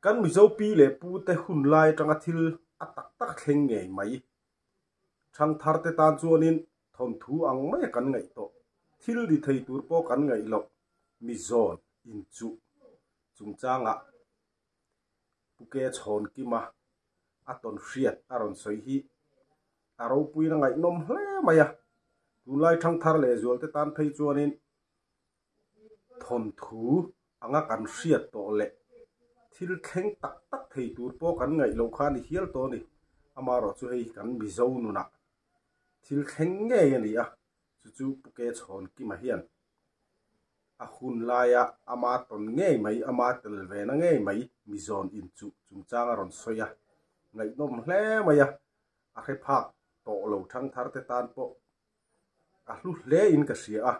Kan Mizo pi leh pu te hun lai atanga thil a tak tak thleng ngei mai. Thangthar te tan chuanin thawnthu ang maia kan ngaih tawh, thil ni thei tur pawh kan ngaih loh mi zawn inchuh chungchangah Pu Ke Chhawnkima a tawn hriat a rawn sawi hi a ropuina ngaihnawm hle mai a. Tunlai thangthar lehzual te tan phei chuanin thawnthu anga kan hriat tawh leh thil thleng tak tak thei tur pawh kan ngaih loh kha a ni hial tawh a ni. Amaherawh chu hei kan Mizo nunah thil thleng ngei a ni a, chu chu Pu Ke Chhawnkima hian a hun laia ama tawn ngei mai, ama tel ve na ngei mai Mizawn inchuh chungchang a rawn sawi a, ngaihnawm hle mai a, a hre phak tawh lo thangthar te tan pawh a hlu hle in ka hria a,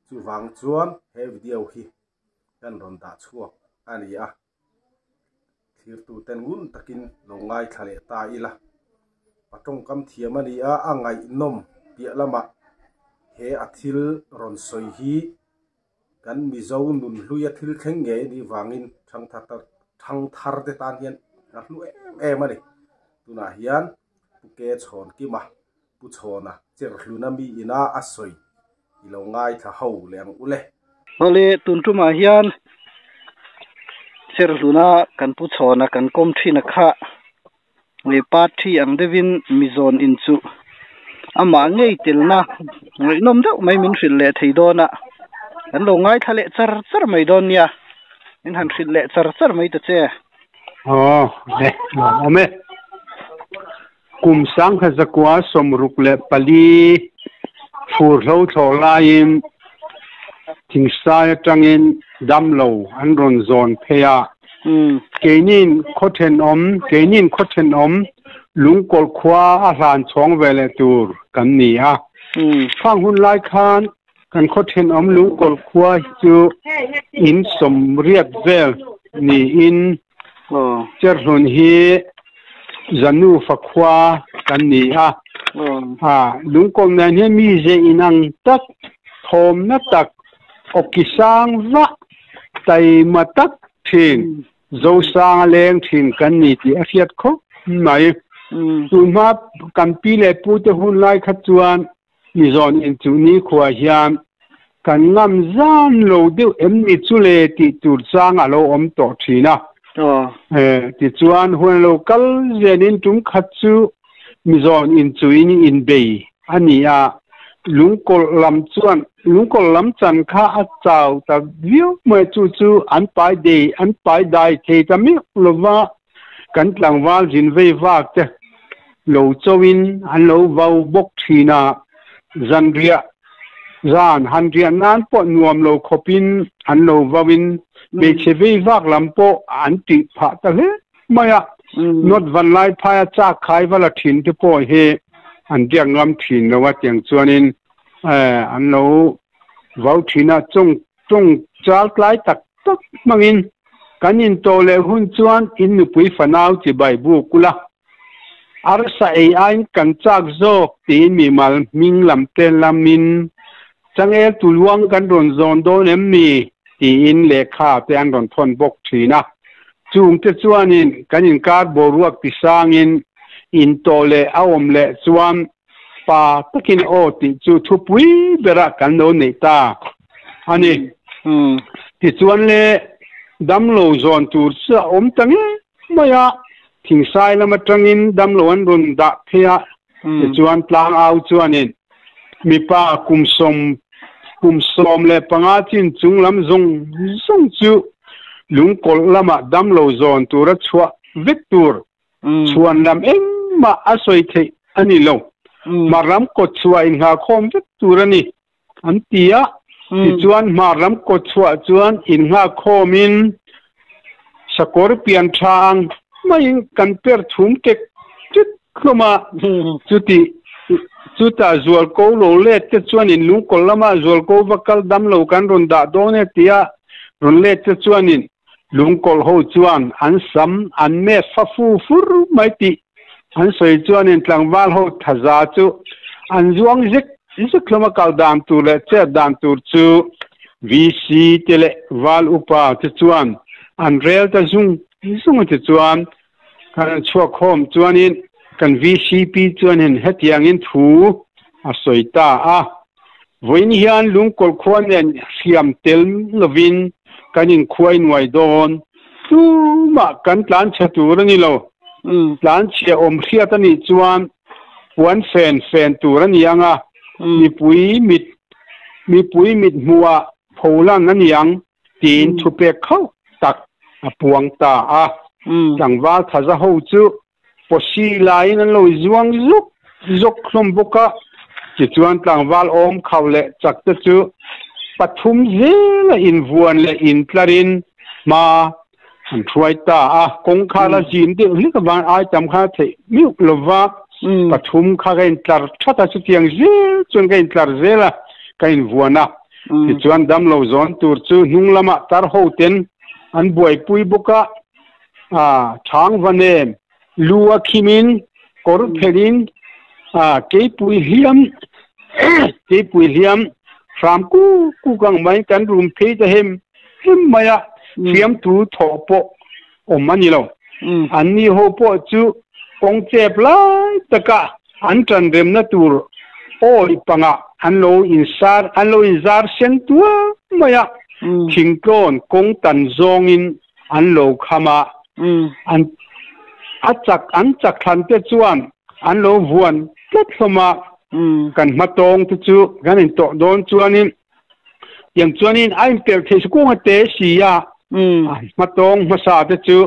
chuvang chuan he video hi kan rawn dah chhuak a ni a, thlirtu ten ngun takin lo ngaithla leh ta ila, pa tawngkam thiam a ni a, a ngaihnawm piah lamah he a thil rawn sawi hi kan Mizo nun hluia thil thleng ngei a nih vangin thangthar te tan hian a hlu em em a ni. Tunah hian Pu Ke Chhawnkima, Pu Chhawna Cherhluna mi ina a sawi i lo ngaithla ho leh ang u le. Awle, tun tumah hian Cherhluna kan Pu Chhawna kan kawm thin a kha party ang deuhin mizawn in chu amah ngei telna ngaihnawm deuh mai min hrilh leh thei dawn a, kan lo ngaithla leh char char mai dawn nia, min han hrilh leh char char mai ta che. Aw, le, lawmawm e. Kum 1964 fur hlo thlawh laiin Thingsai atangin damlo an rawn zawn phei a. Keinin khaw thenawm, keinin khaw thenawm Lungkawlh khua a hlan chhawng ve leh tur kan ni a. Khang hun lai khan kan khaw thenawm Lungkawlh khua hi chu in sawmriat vel niin Cherhlun hi Zanufa khua kan ni a. Lungkawlh nen hian mize inang tak, thawmna tak, awki sang vah taima tak thin, Zosanga leng thin kan ni tih a hriat khawp mai. Tunhma kan pi leh pute hun lai kha chuan mizawn inchuh nikhua hian kan ngam zan lo deuh em ni chu le tih tur chang a lo awm tawh thin a. Tichuan hun a lo kal zelin tum khat chu mizawn inchuhin inbei a ni a, lungkawlh lam chuan lungkawlh lam chan kha a chau ta viau mai, chu chu an pai dei an pai dai thei ta meuh lova, kan tlangval zin vei vak te lo chauhin an lo vau bawk thin a, zanriah zan han riah nan pawh nuam lo khawpin an lo vauin hmeichhe vei vak lam pawh an tih phah ta hle mai a, North Vanlaiphaia chak khai va la thin te pawh hi an biak ngam thin lo a, tiang chuanin an lo vau thin a, chung chung chal tlai tak tak hmangin kan intawh leh hun chuan in nupui fanau chibai buk ula, arsa ei aiin kan chak zawk tiin mimal hming lam te lamin changel tuluang kan rawn zawn dawn em ni tiin lehkha te an rawn thawn bawk thin a. Chungte chuanin kan inkar boruak tisangin intawh leh a awm leh chuan pa takin aw tih chu thupui berah kan lo neih ta a ni. Tichuan le damlo zawn tur chu a awm ta ngei mai a, thingsai lam atangin damlo an rawn dah phei a, tichuan tlangau chuanin mipa kum 15 chin chung lam zawng zawng chu lungkawlh lamah damlo zawn tura chhuah vek tur chhuan lam engmah a sawi theih a ni lo. Hmar lam kawt chhuah innghahkhawm vek tur a ni an ti a, tichuan hmar lam kawt chhuah chuan innghahkhawmin sakawr pian tha ang maiin kan per thum tek tek hlawm a, chuti chutah zualko lo let te chuanin lungkawlh lamah zualko va kal dam lo kan rawn dah dawn e tia rawn let te chuanin lungkawlh ho chuan an sam an met fa fu fur mai tih an sawi chuanin tlangval ho thaza chu an zuang zek zek hlawm a, kal dan tur leh chet dan tur chu VC te leh val upa te chuan an rel ta zung. zung a ti chuan kan han chhuak khawm chuanin kan VCP chuanin hetiangin thu a sawi ta a. Vawiin hian Lungkawlh khua nen hriam tel lovin kan inkhuai nuai dawn. Tumah kan tlanchhe tur a ni lo. Tlanchhia awm hriat a nih chuan puan fen fen tur a ni ang a, mipui mit mipui mit hmuhah pholan a ni ang tiin thupek khauh tak a puang ta a. Tlangval thaza ho chu Pawsi laiin an lo zuang zuk zuk hlawm bawk a, tichuan tlangval awm khauh leh chak te chu pathum zela invuan leh intlarin hma an hruai ta a. Kawngkhar a zin deuh hlek avangin ai tam khan a theih miuh lo va, pathum kha ka intlar that a, chutiang zel chuan ka intlar zel a, ka invuan a. Tichuan damlo zawn tur chu hnung lamah tar ho ten an buaipui bawk a. A chhang va nem, lu a khimin, kawr phelhin, a keipui hliam keipui hliam hram kuk kuk ang mai kan rum phei ta hem hem mai a, fiamthu thawh pawh awm a ni lo. Anni ho pawh chu kawng chep lai taka an tan remna tur awi pangah an lo insar an lo inzar sen tuar mai a, thingtlawn kawng tan zawngin an lo kham a, an a chak an chak thlan te chuan an lo vuan tlat hlawm a, kan hma tawng te chu kan in tawh dawn chuanin tiang chuanin a inpelh theih sukung a te si a, a hma tawng hmasa te chu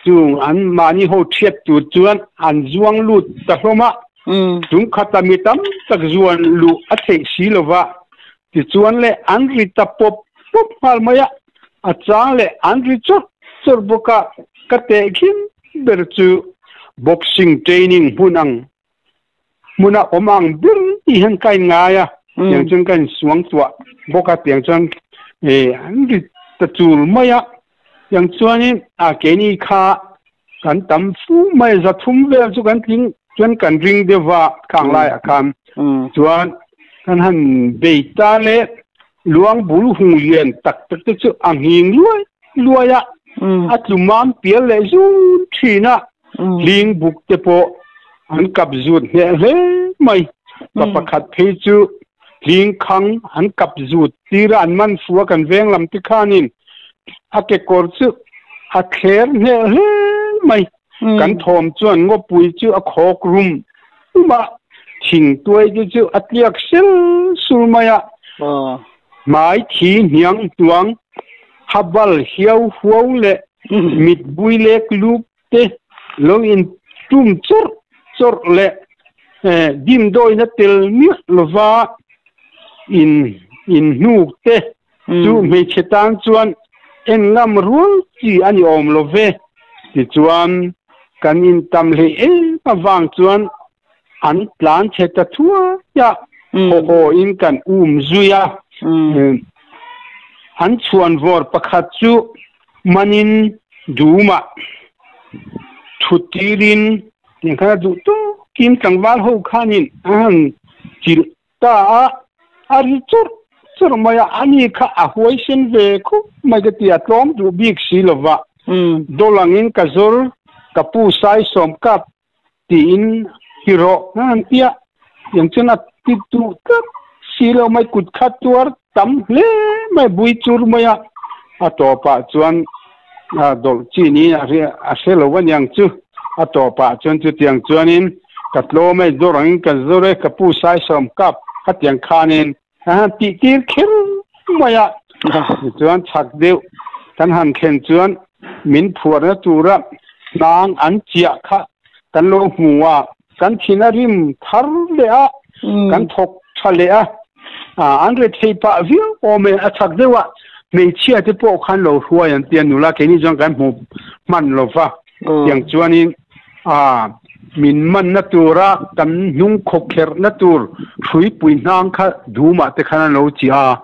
chung an mahni ho thiat tur chuan an zuang lut ta hlawm a, chung khata mi tam tak zuan luh a theih si lova, tichuan le an ri ta pawp pawp nghal mai a. A chang leh an ri chawrh chawrh bawk a, ka tehkhin ber chu boxing training hmun ang hmuna awm ang ber tih hian ka inngai a, tiang chuan ka insuang tuah bawk a, tiang chuan an ri ta chul mai a, tiang chuanin a keini kha kan tam fu mai a, zathum vel chu kan tling chuan kan ring deuh va khang laiah khan chuan kan han bei ta le Luang bul hung lian tak tak te chu a nghing luai luai a, a tlu mam pial leh zun thin a, hling buk te pawh an kap zut hneh hle mai. Pa pakhat phei chu hling khang an kap zut tir a, an man fu a kan veng lam te khanin a kekawr chu a thler hneh hle mai. Kan thawm chuan ngawpui chu a khawk rum rum a, thing tuai te chu a tliak sel sul mai a. Hmai thi hniang hnuang, habal hiau huau leh mit bui lek luk te lo in tum chawrh chawrh leh dimdawina tel miah lova in inhnuk te Chu hmeichhe tan chuan en ngam rual chi a ni awm lo ve. Tichuan, kan intam hlei em avang chuan an tlan chhe ta thuai a, haw haw in kan um zui a. An chhuan vawr pakhat chu manin dumah thut tirin tiang khan a duh tawkin tlangval ho khanin a han chilh Ta a, a ri churh churh mai a, ani kha a huaisen ve khup mai ka ti a, tlawm duh bik si lo va, dawlh angin ka zawr, ka pu sai sawm kap tiin ti rawh a han ti a, tiang chuan a ti duh tlat si lo mai, kut kha tuar tam hle mai, bui chur mai a, a tawpah chuan dawlh chi niin a hre lo aniang chu, a tawpah chuan chutiang chuanin ka tlawm e, dawr angin ka zawr e, ka pu saisawm kap khatiang khanin a han tih tir kher mai a, tichuan chhak deuh kan han thlen chuan min phuarna tura hnang an chiah kha kan lo hmu a, kan thin a rim thar leh a, kan thawk tha leh a, an re thei pah viau awm e, a chhak deuh a, hmeichhia te pawh khan lo hruai an ti a, nula keini chuan kan hmu hman lo va, tiang chuanin min manna tura kan hnung khawkherhna tur hruipui hnang kha dumah te khan an lo chiah a,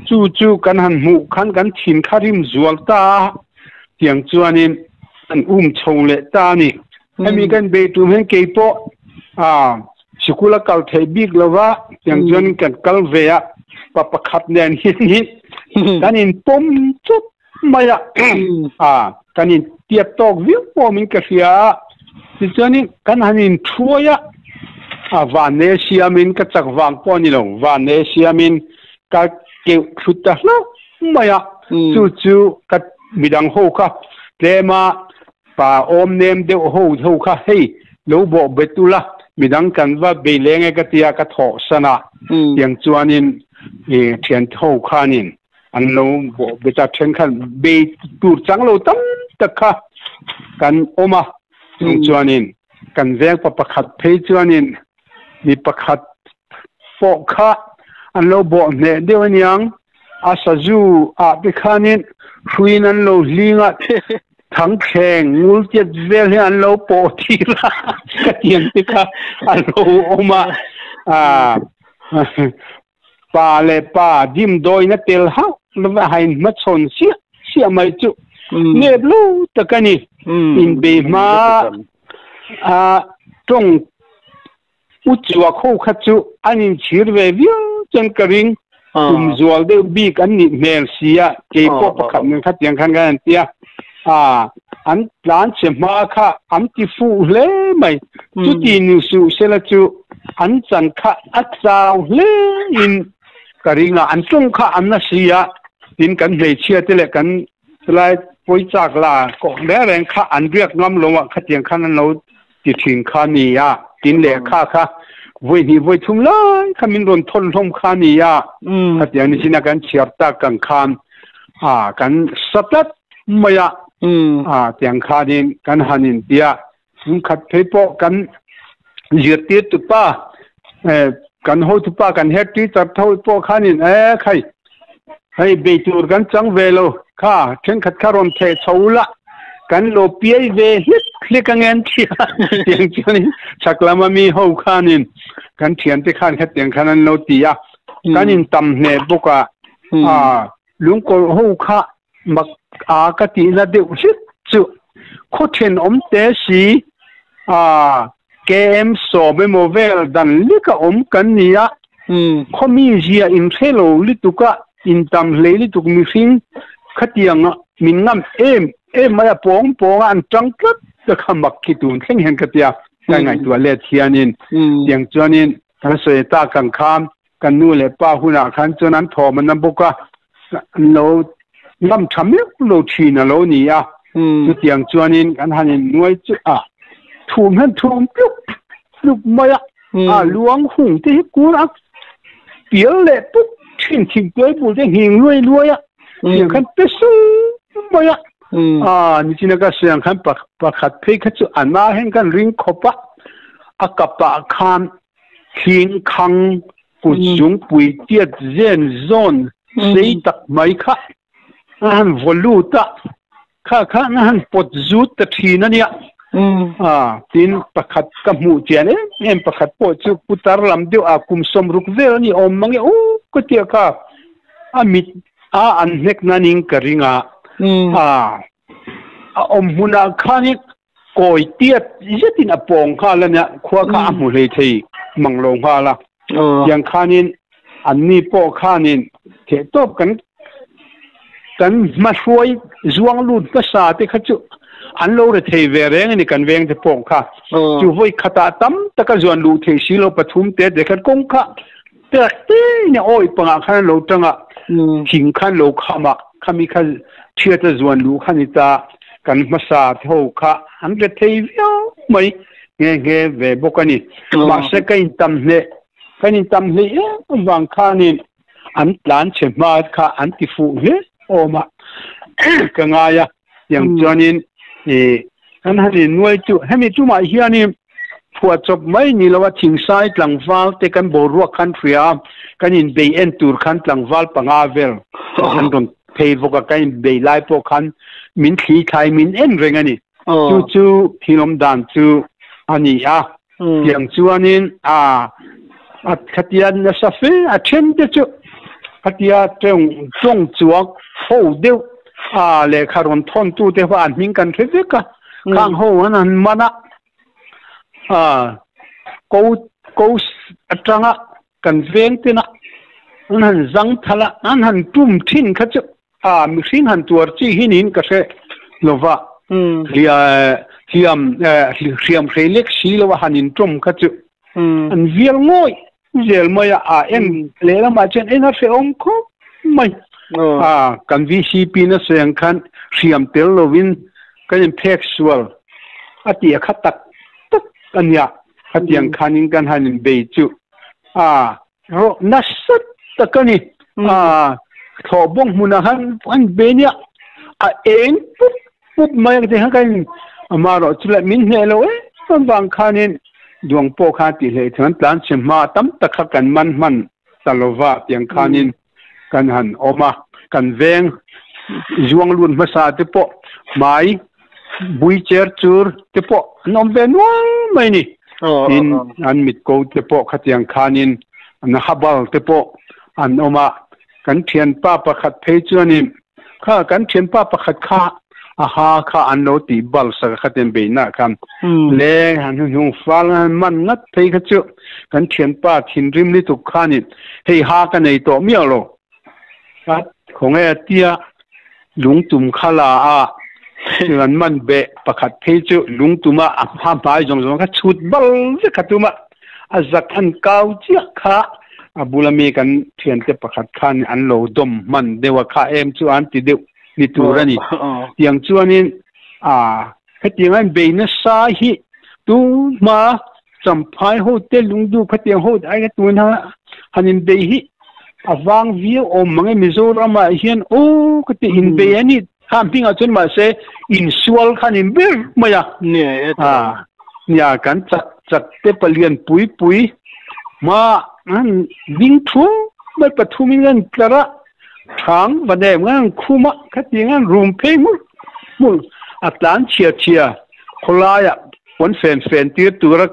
chu chu kan han hmuh khan kan thin kha rim zual ta a, tiang chuanin an um chho leh ta a ni. Hemi kan bei tum hian kei pawh sikul a kal theih bik lo va, tiang chuan kan kal ve a, pa pakhat nen hian hi kan inpawm chawp mai a, kan in. tiat tawk viau pawmin ka hria a. Tichuanin kan han inthuai a, a vanne siamin ka chak vang pawh a ni lo, vanne siamin ka keuh thlu ta hlauh mai a. Chu chu ka midang ho kha tlema pa awm nem deuh ho ho kha hei lo bawh bet ula, midang kan va bei leng e ka tia ka thawh san a. Tiang chuanin thian ho khanin an lo bawh bet a, thenkhat bei tur chang lo tam tak kha kan awm a. Chung chuanin kan veng pa pakhat phei chuanin mi pakhat pawh kha an lo bawh hneh deuh aniang, a sazu ah te khanin hruiin an lo hling a, thangthleng ngul tiat vel hi an lo pawh tir a, ka tiang te kha a lo awm a. Pa leh pa dimdawina tel hauh lova hain hmachhawn siah siah mai chu nep lo tak a ni. Inbei hma a tawng u chuak ho kha chu an inchhir ve viau chuan ka ring. Kum zual deuh bik an nih hmel si a, kei pawh pakhat nen khatiang khan kan han ti a. An tlan che hma kha an ti fuh hle mai. Chuti ni suh sela chu an chan kha a chau hle in ka ring a, an tlawng kha an na si a, tin kan hmeichhia te leh kan chulai pawi chak la kawh reng reng kha an riak ngam lo a, khatiang khan an lo ti thin kha ni a, tin lehkha kha vawi hnih vawi thum lai kha min rawn thawn hlawm kha ni a, khatiang ni chin a kan chhiar tak kang khan a kan sa tlat mai a, a tiang khanin kan han in tia khat phei pawh kan zirtir tupa kan hotupa kan head teacher tho pawh khanin e khai hei bei tur kan chang ve lo kha thenkhat kha rawn theh chho la kan lo piai ve hlek hlek ang en thia tiang chuanin chhak lama mi ho khanin kan thiante khan khatiang khan an lo ti a kan in tam hneh bawk a a lungkawlh ho kha mak a ka tihna deuh hlek chu khaw thenawm te si a KM 10 emaw vel dan lek a awm kan ni a, khawmi zia inhre lo lutuk a, intam hlei lutuk mihring khatiang min ngam em em mai a, pawng pawng a an tang tlat ta kha mak khi tun thleng hian ka tia, ka ngaihtuah let hianin tiang chuanin kan sawi tak ang khan kan nu leh pa hunah khan chuan an thawm an na bawk a, an lo ngam tha meuh lo thin a lo ni a, chutiang chuanin kan han innuai chu a thum hian thum tluk tluk mai a, a luang hung te hi kur a pial leh pup thin thingtuai bul te nghing luai luai a, tiang khan pe sung mai a, a nichina ka sawi ang khan pakhat phei kha chu a na hian kan ring khawp a, a kapah khan Thing khang kut zungpui tiat zen zawn sei tak mai kha a han vaw lut a, kha khan a han pawt zut ta thin a nia. A, tin pakhat ka hmuh chian em em pakhat pawh chu putar lam deuh a kum 60 vel a ni awm mang e u ka tia kha a mit a an hnek nanin ka ring a, a a awm hmunah khanin Kawi tiat zetin a pawng nghal a nia, khua kha a hmu hlei thei mang lo nghal a. Tiang khanin anni pawh khanin thehtawp kan kan hmahruai zuang lut hmasa te kha chu an lo re thei ve reng a ni kan veng te pawh kha. Chu vawi khatah tam taka zuan luh theih si lo pathum te te khan kawng kha tek tein a awi pangah khan an lo tang a, thing khan lo kham a, khami kha thiat a zuan luh kha ni ta, kan hmasa te ho kha an re thei viau mai nghe nghe ve bawk a ni. Mahse ka intam hneh, kan intam hlei em avang khanin an tlan chhe hma kha an ti fuh hle awm a ka ngai a, tiang chuanin kan han innuai chu hemi tumah hianin Phuahchawp mai ni lo a thingsai tlangval te kan boruak khan hria a, kan inbei en tur khan tlangval panga vel an rawn phei bawk a, kan inbei lai pawh khan min thli thlai min en reng a ni. Chu chu thilawm dan chu a ni a, tiang chuanin a a khatia nasa fe a then te chu khatia tawng tawng chuak ho deuh a lehkha rawn thawn tu te pawh an hming kan hre vek a, khang ho an han man a. A ko ko atanga kan veng tena an han zang thal a, an han tum thin kha chu a mihring han tuar chi hi niin ka hre lova. Hliam hriam hrei lek si lo a han in ṭawm kha chu an vial ngawih zel mai a, a en lehlamah chuan en a hrehawm khawp mai. A kan VCP na sawi ang khan hriam tel lovin kan inphek sual a tih a kha tak tak a nia. Khatiang khanin kan han inbei chu a rawh nasa tak a ni. A thlawh bawng hmunah khan an bei nia, a eng pup pup mai a ti khan kan in amaherawh chu leh min hneh lo em avang khanin duang pawh khan tih hleih chuan tlan chhe hma tam tak kha kan man hman ta lova tiang khanin kan han awm a, kan veng zuang lut hmasa te pawh hmai bui cher chur te pawh an awm ve nual mai ni. Tin, an mit ko te pawh khatiang khanin an habal te pawh an awm a, kan thianpa pakhat phei chuanin kha kan thianpa pakhat kha a ha kha an lo tih bal sak a khatin beihna khan le han hnuhnung fal han man ngat phei kha chu kan thianpa thinrim lutuk khanin hei ha ka nei tawh miah lo a khawnge a tia lungtum kha la a chuan man beh pakhat phei chu lungtuma a hma hmai zawng zawng kha chhut bal vek kha tuma a zak an kau chiah kha a bula mi kan thiante pakhat khan an lo dawm hman deuh a kha em chu an ti deuh ni tur a ni. Tiang chuanin a hetiang a inbei nasa hi tunhma Champhai ho te lungdup khatiang ho ai kha tun a han inbei hi a vang viau awm mang e Mizoram ah hian aw ka ti inbei a ni kha hmingah chuan mahse insual kha a ni ber mai a nia kan chak chak te palian pui pui hma an ding thu mai pathum in an tlar a thang va nem ngan khum a khatiang an rum phei hmur hmur a tlan chhia chhia khawlaiah Pawn fen fen tir tura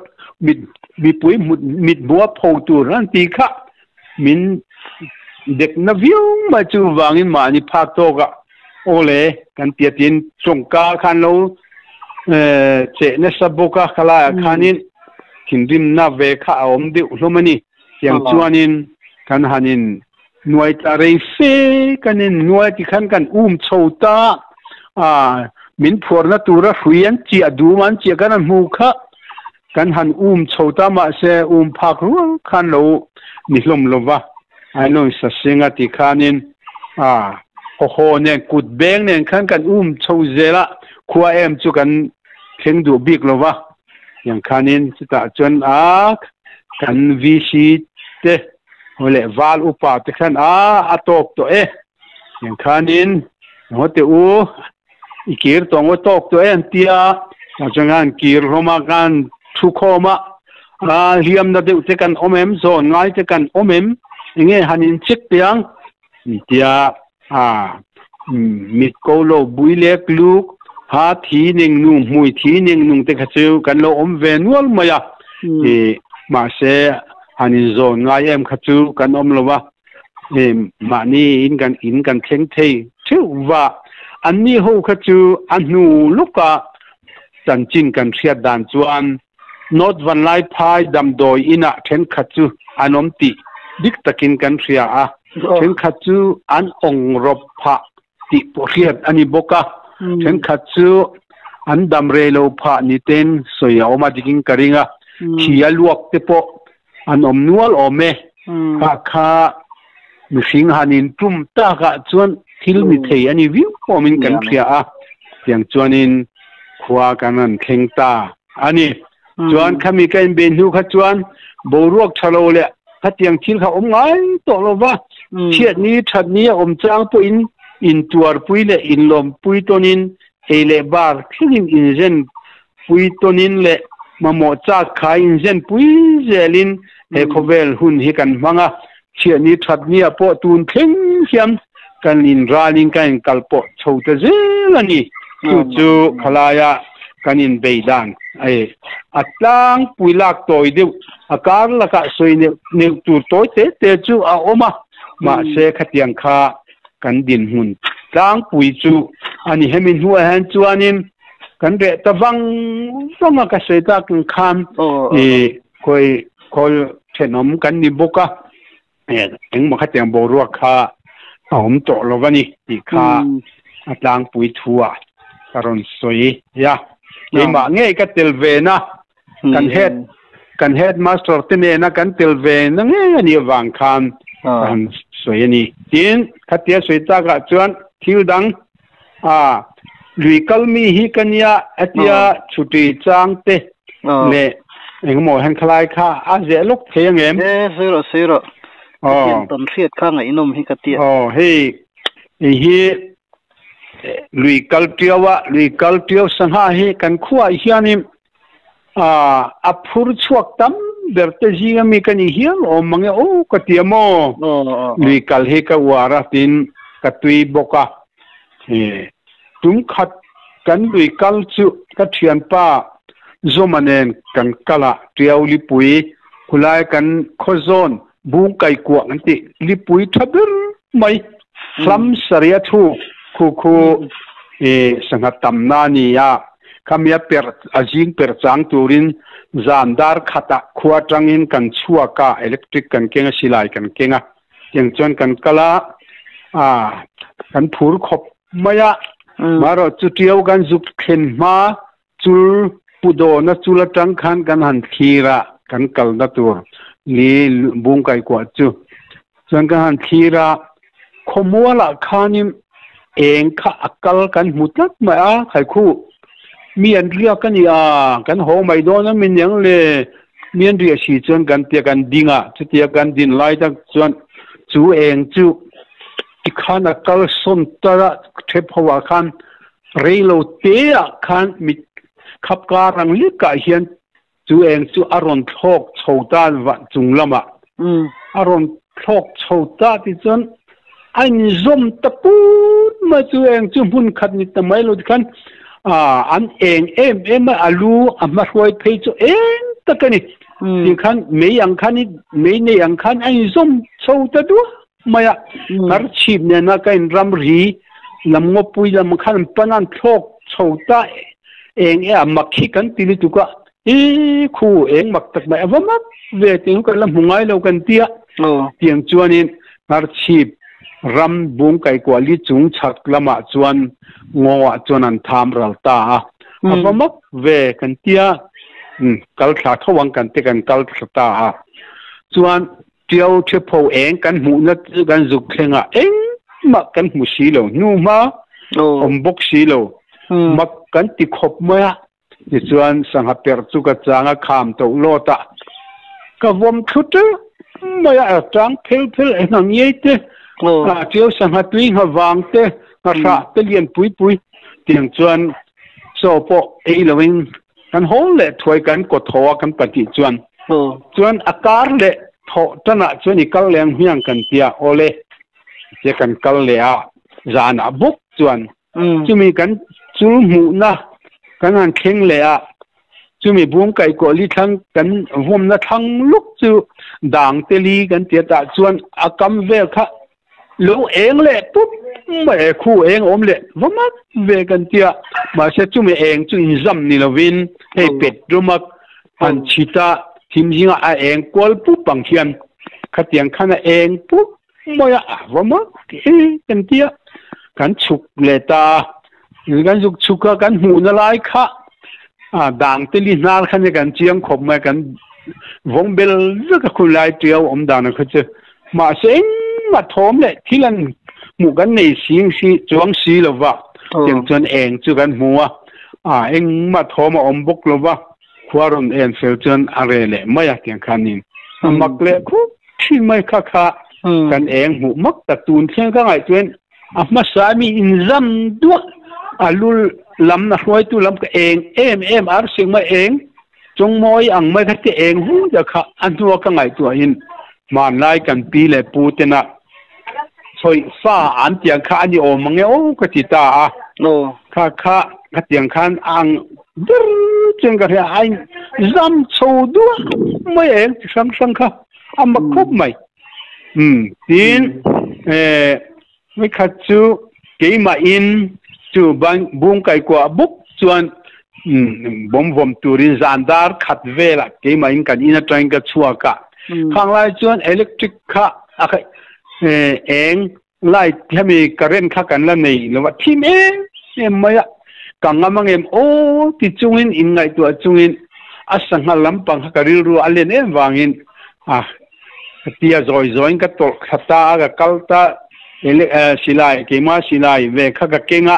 mit mipui hmut mit hmuh a pho tur an tih kha min dek na viau mai chu vangin mahni phak tawk ah aw le kan tia tiin tawngka khan lo cheh nasa bawk a khalai ah khanin thinrimna ve kha a awm deuh hlawm a ni. Tiang chuanin kan han in nuai ta rei fe kan in nuai tikhan kan um chho ta a, min phuarna tura hrui an chiah dum an chiah kan han hmu kha kan han um chho ta mahse um phak rual khan lo ni hlawm lova Ainawn Sasinga tikhanin a haw nen kut beng nen khan kan um chho zel a, khua em chu kan thleng duh bik lova. Tiang khanin chutah chuan a kan VC te haw leh val upa te khan a a tawk tawh e. Tiang khanin haw teh u i kir tawh ang u tawk tawh e an ti a. Tah chuan khan kir hlawm a khan thu khawm a, a hliamna deuh te kan awm em, zawn ngai te kan awm em, enge han in check teh ang an ti a. A mit ko lo bui lek luk ha thi ning nu hmui thi ning nung te kha chu kan lo awm ve nual mai a i mahse han in zawn ngai em kha chu kan awm lo va i mahni in kan in kan thleng thei theuh va anni ho kha chu a hnu luka chanchin kan hriat dan chuan North Vanlaiphai damdawi inah thenkhat chu an awm tih dik takin kan hria a, thenkhat chu an awng rawp phah tih pawh hriat a ni bawk a, thenkhat chu an dam rei lo phah ni ten sawi a awm a dikin ka ring a, thi a luak te pawh an awm nual awm e. Kha kha mihring han intum takah chuan thil ni thei a ni viau awmin kan hria a, tiang chuanin khua kan rawn thleng ta a ni. Chuan khami ka inbe hnu kha chuan boruak tha lo leh khatiang thil kha awm ngai tawh lo va, chhiatni thatni a awm chang pawhin intuarpui leh inlawmpui tawnin ei leh bar thlengin inzen pui tawnin leh mamawh chak kha inzen pui zelin he khawvel hun hi kan hmang a, chhiatni thatnia pawh tun thleng hian kan inralin kan inkal pawh chho ta zel a ni. Chu chu khalaia kan inbei dan a ni. A tlangpui lak tawi deuh, a kar lakah sawi neuh neuh tur tawi te te chu a awm a, mahse khatiang kha kan dinhmun tlangpui chu a ni. Hemi hnuah hian chuanin kan reh ta vang vang a ka sawi tak ang khan i khawi khawl thenawm kan ni bawk a engmaw khatiang boruak kha a awm tawh lo a ni tih kha a tlangpui thu a Ka rawn sawi a, keimah ngei ka tel ve na, kan head kan headmaster te nena kan tel ve na ngei a nih avang khan ka han sawi a ni. Tin, khatia sawi takah chuan thil dang a lui kal mi hi ka nia hetia chhuti chang te leh engemaw hen khalai kha a zeh lawk thei ang em? E, sawi rawh, sawi rawh. Ka thian tawn hriat kha ngaihnawm hi ka tia. Aw, hei hi Lui kal tiau a, lui kal tiau sangha hi kan khuaah hianin a phur chhuak tam ber te zinga mi ka ni hial awm mang e aw ka ti a maw? Lui kal hi ka uar a tin ka tui bawk a. Tum khat kan lui kal chu ka thianpa Zawma nen kan kal a, Tiau lipui khulai kan khaw zawn Bung kai kuah an tih lipui tha ber mai hlam saria thu khu khu i sangha tamna a ni a, khamia per a zing per chang turin zan dar khatah khua atangin kan chhuak a, electric kan keng a, silai kan keng a, tiang chuan kan kal a, a kan phur khawp mai a, marawh chu tiau kan zuk thlen hma Chul pu dawna chul atang khan kan han thlir a, kan kalna tur ni bung kaikuah chu. Chuan kan han thlir a, khawmualah khanin eng kha a kal kan hmu tlat mai a, khaikhu mi an riak a ni a, kan haw mai dawn a mi niang le, mi an riah si chuan kan tia kan ding a, chutia kan din lai tak chuan chu eng chu tikhan a kal sawn tar a, thep ho ah khan Rei lo te ah khan mit khap kar ang lek ah hian chu eng chu a rawn thlawk chho ta vah chung lamah a rawn thlawk chho ta ti chuan a inzawm ta put mai chu eng chu hmun khat ni ta mai lo tikhan an eng em em a a lu a hmahruai phei chu eng tak a ni tikhan mei ang khan mei nei ang khan a inzawm chho ta duah mai a, ngar chhip nena ka in ram ri lam ngawpui lam khan an pan a, an thlawk chho ta eng e a mak hi kan ti lutuk a, i khu eng mak tak mai a va mak ve tih chu kan la hmu ngai lo kan ti a, tiang chuanin ngar chhip ram bung kaikuah li chung chhak lamah chuan ngaw ah chuan an tham ral ta a, a va mak ve kan ti a, kal thla tho ang kan ti kan kal thla ta a, chuan Tiau thepho eng kan hmuhna chu kan zuk thleng a, engmah kan hmu si lo, hnuhma awm bawk si lo, mak kan ti khawp mai a. Tichuan sangha perh chu ka chang a, kham toh lawt a, ka vawm thlu teuh mai a, a tang phel phel e ngha ngiai te, tiau sangha tui ngha vang te, ngha hrah te lian pui pui tiang chuan chaw pawh ei loin Kan haw leh thuai kan kaw thaw a kan pahnih chuan chuan a kar leh thawh tanah chuan i kal leh ang hmiang kan tia awle tia kan kal leh a zanah bawk chuan chumi kan chul hmuhna kan han thleng leh a chumi bung kaihkuah li thlang kan vawmna thlang luk chu dang te li kan tia tah chuan a kam vel kha Lo eng leh pup mai e, khu eng awm leh va mak ve kan tia. Mahse chumi eng chu inzam ni lovin hei petruma han chhit a, thim zinga a eng kual pup ang hian khatiang khan a eng pup mai a, a va mak e kan tia. Kan chhuk leh ta a, kan zuk chhuk a, kan hmuhna lai kha dang te li hnar kha nia kan chiang khawp mai, kan vawng bel vek a khulai tiau awm dan ang kha chu. Mahse engmah thawm leh thil an hmuh kan nei si si chuang si lo va, tiang chuan eng chu kan hmu a, a engmah thawm a awm bawk lo va, khua rawn en fel chuan a re leh mai a tiang khanin a mak leh khup thin mai kha kha kan eng hmuh mak tak tun thleng ka ngaihtuahin a hmasa mi inzam duah a lu lam a hruaitu lam ka eng em em arsing mai eng Chawngmawi ang mai kha te eng hu deuh kha a hnua ka ngaihtuahin hmanlai kan pi leh pu tena chawih fa an tiang kha a ni awm ang e aw ka ti ta a. Kha kha khatiang khan a ang ber chuan ka hria a zam chho duah mai eng chi hrang hrang kha a mak khawp mai. Umm tin eh Nikhat chu keimahin chu bung kaikuah bawk chuan bawm vawm turin zan dar khat velah keimahin kan in atangin ka chhuak a. Khang lai chuan electric kha a eng light hemi current kha kan la nei lo a, thim em em mai a. Ka ngam angem aw ti chungin in ngaihtuah chungin a sangha lampang kha ka rilru a len em vangin a tia zawi zawiin ka tawlh thla ta a, ka kal ta silai keimah silai ve kha ka keng a,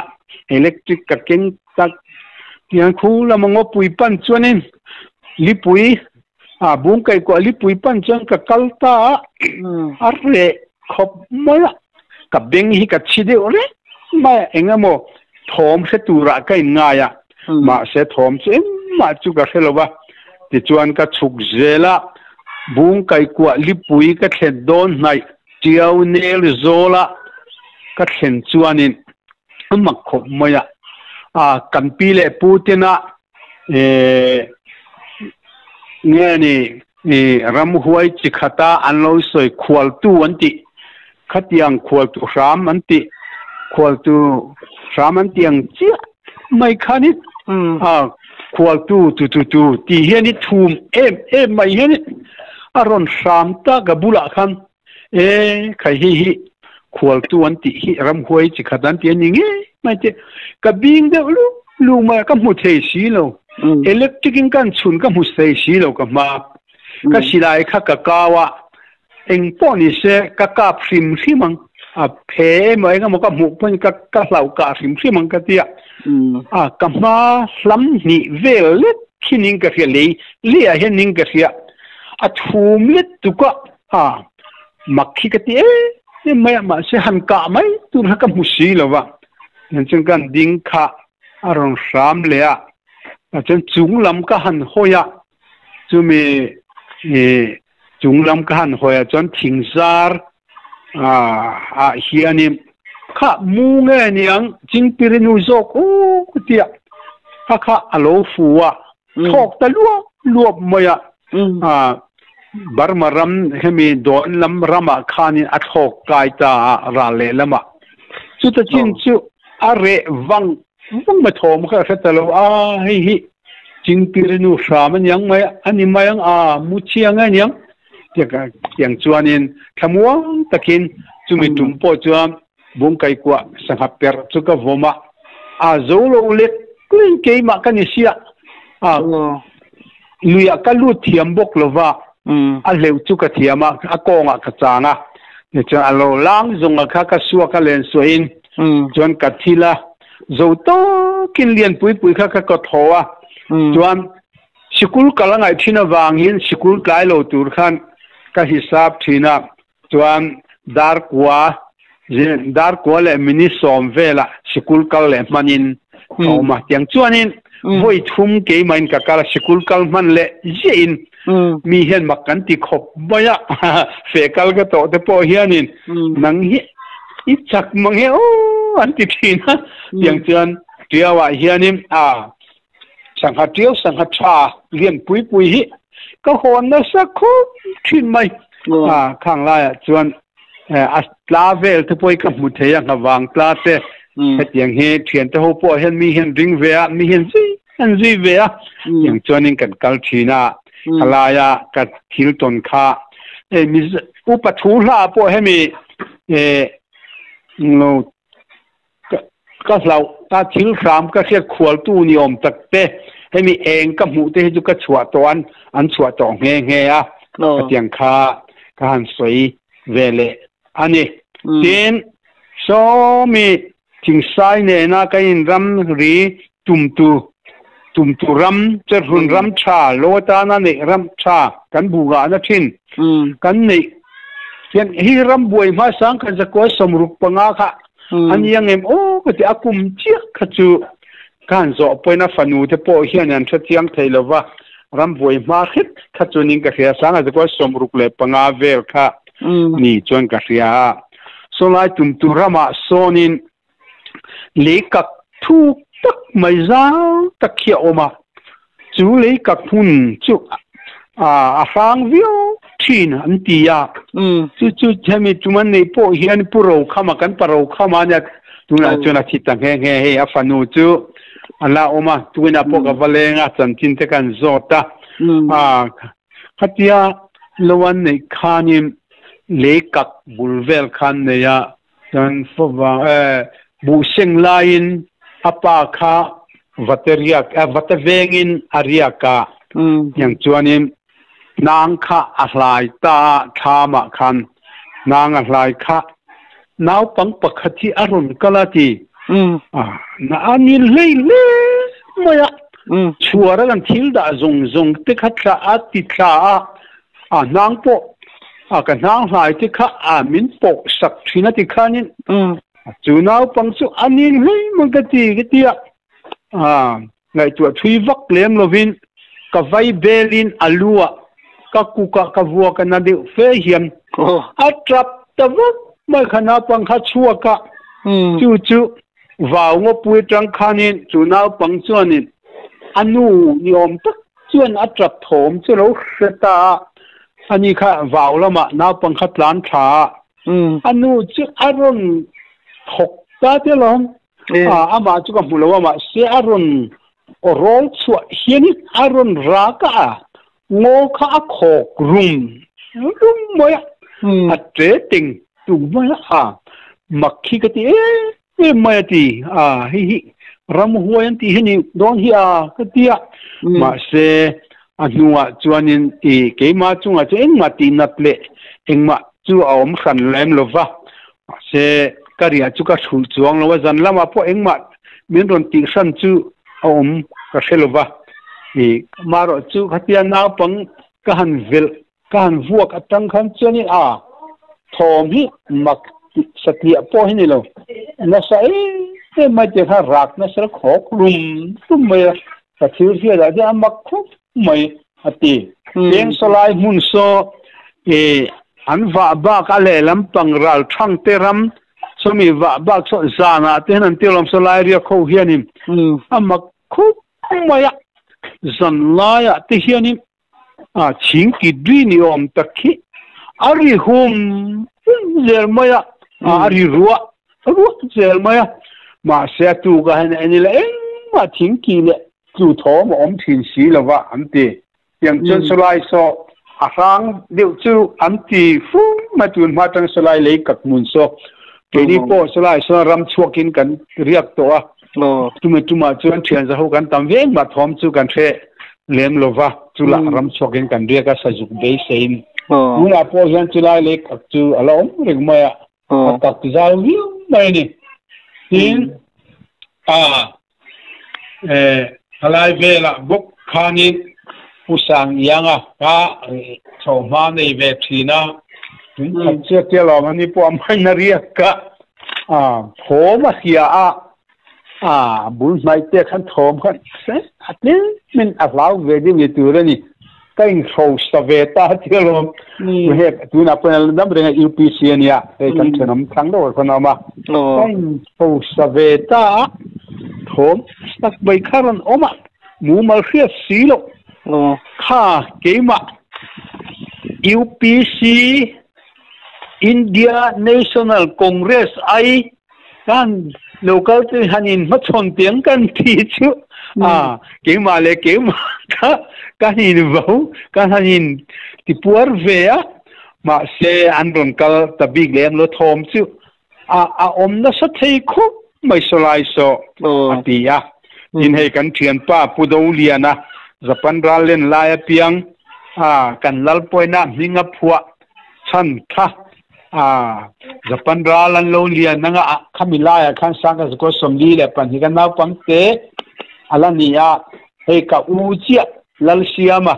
electric ka keng tak tiang khu lama ngawpui pan chuanin lipui a bung kaihkuah lipui pan chuan ka kal ta a, a reh khawp mai a, ka beng hi ka chhi deuh reng mai a, eng emaw thawm hre turah ka inngai a, mahse thawm chu engmah chu ka hre lo va, tichuan ka chhuk zel a, bung kaihkuah lipui ka thlen dawn hnaih Tiau nel zawla ka thlen chuanin a mak khawp mai a, a kan pi leh pu tena nge ni ramhuai chi khata an lo sawi khualtu an tih khatiang khualtu hram an tih khualtu hram an tih ang chiah mai khanin a khualtu tu tu tu tih hian i thum em em mai hian a rawn hram ta ka bulah khan E, khai hei hi khualtu an tih hi ramhuai chi khat an ti a ni ngei mai te. Ka bing deuh luk luk mai a, ka hmu thei si lo. Electric in kan chhun ka hmu thei si lo ka hma. Ka silai kha ka kau a, eng pawh ni se ka kap hrim hrim ang. A phe emaw eng emaw ka hmuh pawhin ka ka hlauh kah hrim hrim ang ka ti a. A, ka hma hlam hnih vel lek khi ning ka hria, lei lei ah hian ning ka hria. A thum let tuk a. A, mak hi ka ti em em mai a, mahse han kah mai tur kha ka hmu si lo va. Chuan kan ding kha a rawn hram leh a, chuan chung lam ka han hawi a, chumi ih chung lam ka han hawi ah chuan thing zar ah hianin kha mu nge niang chingpirinu zawk u ka ti a, kha kha a lo fu a, thawk ta luap luap mai a, Burma ram hemi dawn lam ramah khanin a thlawk kai ta a ral leh lamah. Chuta chin chu a reh vang vang mai thawm kha a hre ta lo a, hei hi Chingpirinu hram a niang mai a ni mai ang a, mu chiang a niang tiang chuanin thlamuang takin chumi tum pawh chuan Bungkaikuah sangha perh chu ka vawm a, a zo lo lek lek keimah ka ni sia. A luiah ka lut thiam bawk lo va, a hleuh chu ka thiam a, a kawngah ka chang a. Tichuan a lo lang zunga kha ka suak a len suahin chuan ka thil a, zo tawkin lian pui pui kha ka kaw thaw a. Chuan sikul kal a ngaih thin avangin sikul tlai lo tur khan ka hisap thin a. Chuan Darkua, Darkua leh minute sawm velah sikul kal leh hmanin a awm a. Tiang chuanin vawi thum keimahin ka kal a, sikul kal hman leh ziahin mi hian mak kan ti khawp mai a. Feh kal ka tawh te pawh hianin nang hi i chak mang e aw an ti thin a. Tiang chuan Tiauah hianin a Sangha ṭiau sangha ṭha lian pui pui hi ka hawn nasa khawp ṭhin mai. A khang laiah chuan a tla vel te pawh hi ka hmu thei a, nghavang tla te hetiang hi ṭhiante ho pawh hian mi hian ring ve a, mi hian zui an zui ve a. Tiang chuanin kan kal ṭhin a, ka laia ka thil tawn kha hei upa thu hla pawh hemi lo Ka hlauh a, thil hram ka hriat khualtu ni awm tak te, hemi eng ka hmuh te hi chu ka chhuah tawh an, an chhuah tawh nghe nghe a, khatiang kha ka han sawi ve leh a ni. Tin, sawmi thingsai nena ka inram ri tumtu, tumtu ram, cherhlun ram tha, lo atana neih ram tha kan buhngahna thin kan neih hian hi ram buai hmasang kan zakua 65 kha a ni ang em aw ka ti a kum chiah kha chu ka han zawh pawhin a fanu te pawh hian an hre chiang thei lo va ram buai hma hret kha chu ning ka hria sanga zakua 65 vel kha ni chuan ka hria a sawlai tumtu ramah sawnin Lei kak thuk tak mai zau tak hi a awm a, chu lei kak hmun chu a hrang viau thin an ti a, chu chu hemi tum an neih pawh hian Pu Rokhama kan pa Rokhama ania tunah chuan a thi ta nghe nghe hei a fanu chu a la awm a, tukinah pawh ka va leng a chanchin te kan zawt a, khatia lo an neih khanin lei kak bul vel khan nei a. Chuan favang eh buh seng laiin a pa kha Vate riak vate vengin a riak a tiang chuanin nang kha a hlai ta thlamah khan nang a hlai kha naupang pakhat hi a rawn kal a ti na a ni hlei hle mai a chhuar a kan thil dah zawng zawng te kha thla a ti thla a a hnang pawh a ka hnang hlai te kha a min pawh sak thin a ti khanin chu naupang chu a ni hlei mai ka ti ka ti a ngaihtuah thui vak lem lovin ka vai belin a lu ah ka kuk ah ka vuak a na deuh fe hian a tap ta vak mai kha naupang kha chhuak a chu chu vau ngawpui atang khanin chu naupang chuanin a nu ni awm tak chuan a tap thawm chu lo hre ta a ani kha vau lamah naupang kha tlan tha a a nu chu a rawn thawk ta te lawm amah chu ka hmu lo a mahse a rawn rawl chhuah hianin a rawn rak a ngaw kha a khawk rum rum mai a a tre ting tung mai a mak khi ka ti em em mai a ti a hei hi ramhuai an tih hi ni dawn hi a ka ti a mahse a hnuah chuanin i keimah chungah chuan engmah tih nat leh engmah chu a awm hran lem lova mahse ka riah chu ka thulh chuang lo a zan lamah pawh engmah min rawn tih hran chu a awm ka hre lova i marawh chu khatia naupang ka han velh ka han vuak atang khan chuanin a thawm hi mak satliah pawh hi ni lo nasa em em mai te kha rak nasa khawk rum rum mai a ka thil hriatah chuan a mak khawp mai a ti peng sawlai hmun saw e an vah bak a lehlam pang ral thang te ram sawmi vah bak saw zanah te hian an ti lawm sawlai riak ho hianin a mak khawp mai a zan laiah te hianin a chhing ki dui ni awm tak khi a ri hum zel mai a a ri ruah ruah zel mai a mahse a tu ka hen ani la engmah thing ki leh chu thawm a awm thin si lova an ti tiang chuan sawlai saw a hrang deuh chu an ti fu mai tun hma tang sawlai lei kak hmun saw keini pawh sawlai saw ram chhuakin kan riak tawh a tuma tuma chuan thian za ho kan tam veng ma thawm chu kan hre lem lova chula ram chhuakin kan riak a sazuk beisein tunah pawh hian chulai lei kak chu a la awm reng mai a a kak zau viau mai a ni tin a thalai velah bawk khanin pu sang ianga kha chho hma nei ve thin a tun khat chiah te alawm ani pawh a maina riak ka a thawm a hria a a bul hmai te khan thawm khan a tlemin a hlau ve deuh ni tur a ni ka inhro sa ve ta te alawm he tunah pawh hian dam reng a UPC ania hei kan thenawm thlang deuh khan a awm a ka inhro sa ve ta a thawm tak mai kha rawn awm a mumal hriat si loh kha keimah UPC India National Congress ai kan local te hanin hmachhawn tiang kan thi chu a keimah leh keimah kha kan in vo kan hanin tipuar ve a mahse an rawn kal ta bik lem lo thawm chu a a awm nasa thei khawp mai sawlai saw a ti a tin hei kan thianpa Pu Doliana Japan ral len lai apiang a kan lalpawina hming a phuah chhan kha a Japan ral an lo lian anga khami laiah khan sangka zakua sawmli leh pahnih ka naupang te ala ni a hei ka u chiah Lalsiama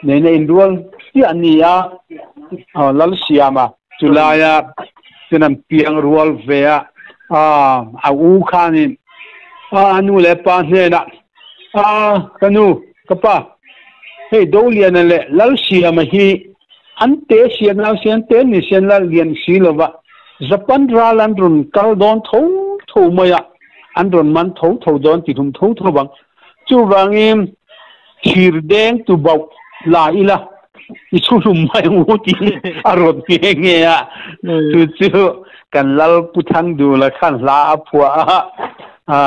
nena inrual chiah a ni a Lalsiama chulaia chuan an piang rual ve a a u khanin a nu leh pa hnenah a ka nu ka pa hei Doliana leh Lalsiama hi an te sian nau sian te ni sian la lian si lova Japan ral an rawn kal dawn tho tho mai a an rawn man tho tho dawn ti hlum tho tho bang chuvangin thir deng tu bauh la ila i chhu hlum mai ang u tiin a rawn nghe nghe a chu chu kan lal pu thang dula khan hla a phuah a a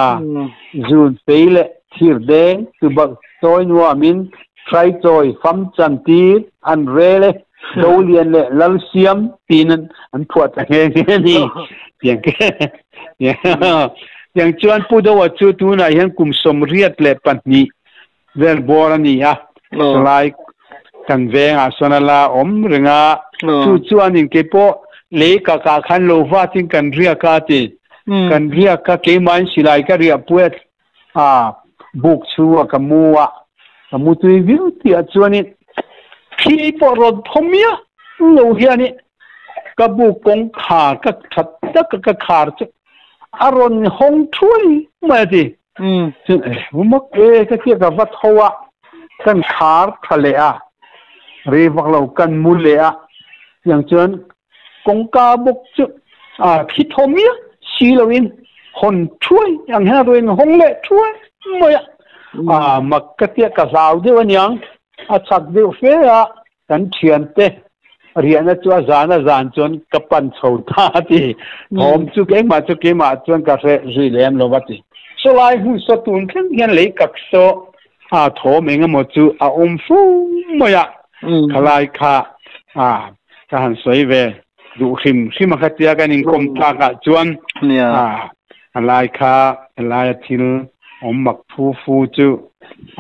zun fei leh thir deng tu bauh chawi nuamin hrai chawi fam chan tir an rel e Dolian leh Lalsiam tiin an phuah ta nghe nghe a ni. Tiang Yang chuan pu do chu tu na hian kum som riat le pahnih vel bor ani a lai kan venga sonala om ringa chu chuan in ke po le ka ka khan lo wa tin kan ria ka ti kan ria ka ke man silai ka ria puet a buk chu a ka mu a ka mu tui viu ti a chuan in khi po rod thomia lo hiani ka bu kong kha ka that tak ka khar chu aron hong thui ma ti chu mak e ka kia ka vat hoa kan khar thale a re vak lo kan mu le a yang chuan kong ka buk chu a khi thomia si lo in hon thui yang ha roin hong le thui ma a mak ka tia ka zau deuh aniang a chak deuh fe a kan thian te riana chu a zana zan chuan ka pan chho tha ti thom chu ke ma chu ke ma chuan ka re zui lem lo wa ti so lai hun so tun thleng hian lei kak so a thom enga mo chu a um fu moya khalai kha a ka han soi ve du hrim hrim kha tia kan in kom ta ka chuan a lai kha lai thil om mak phu fu chu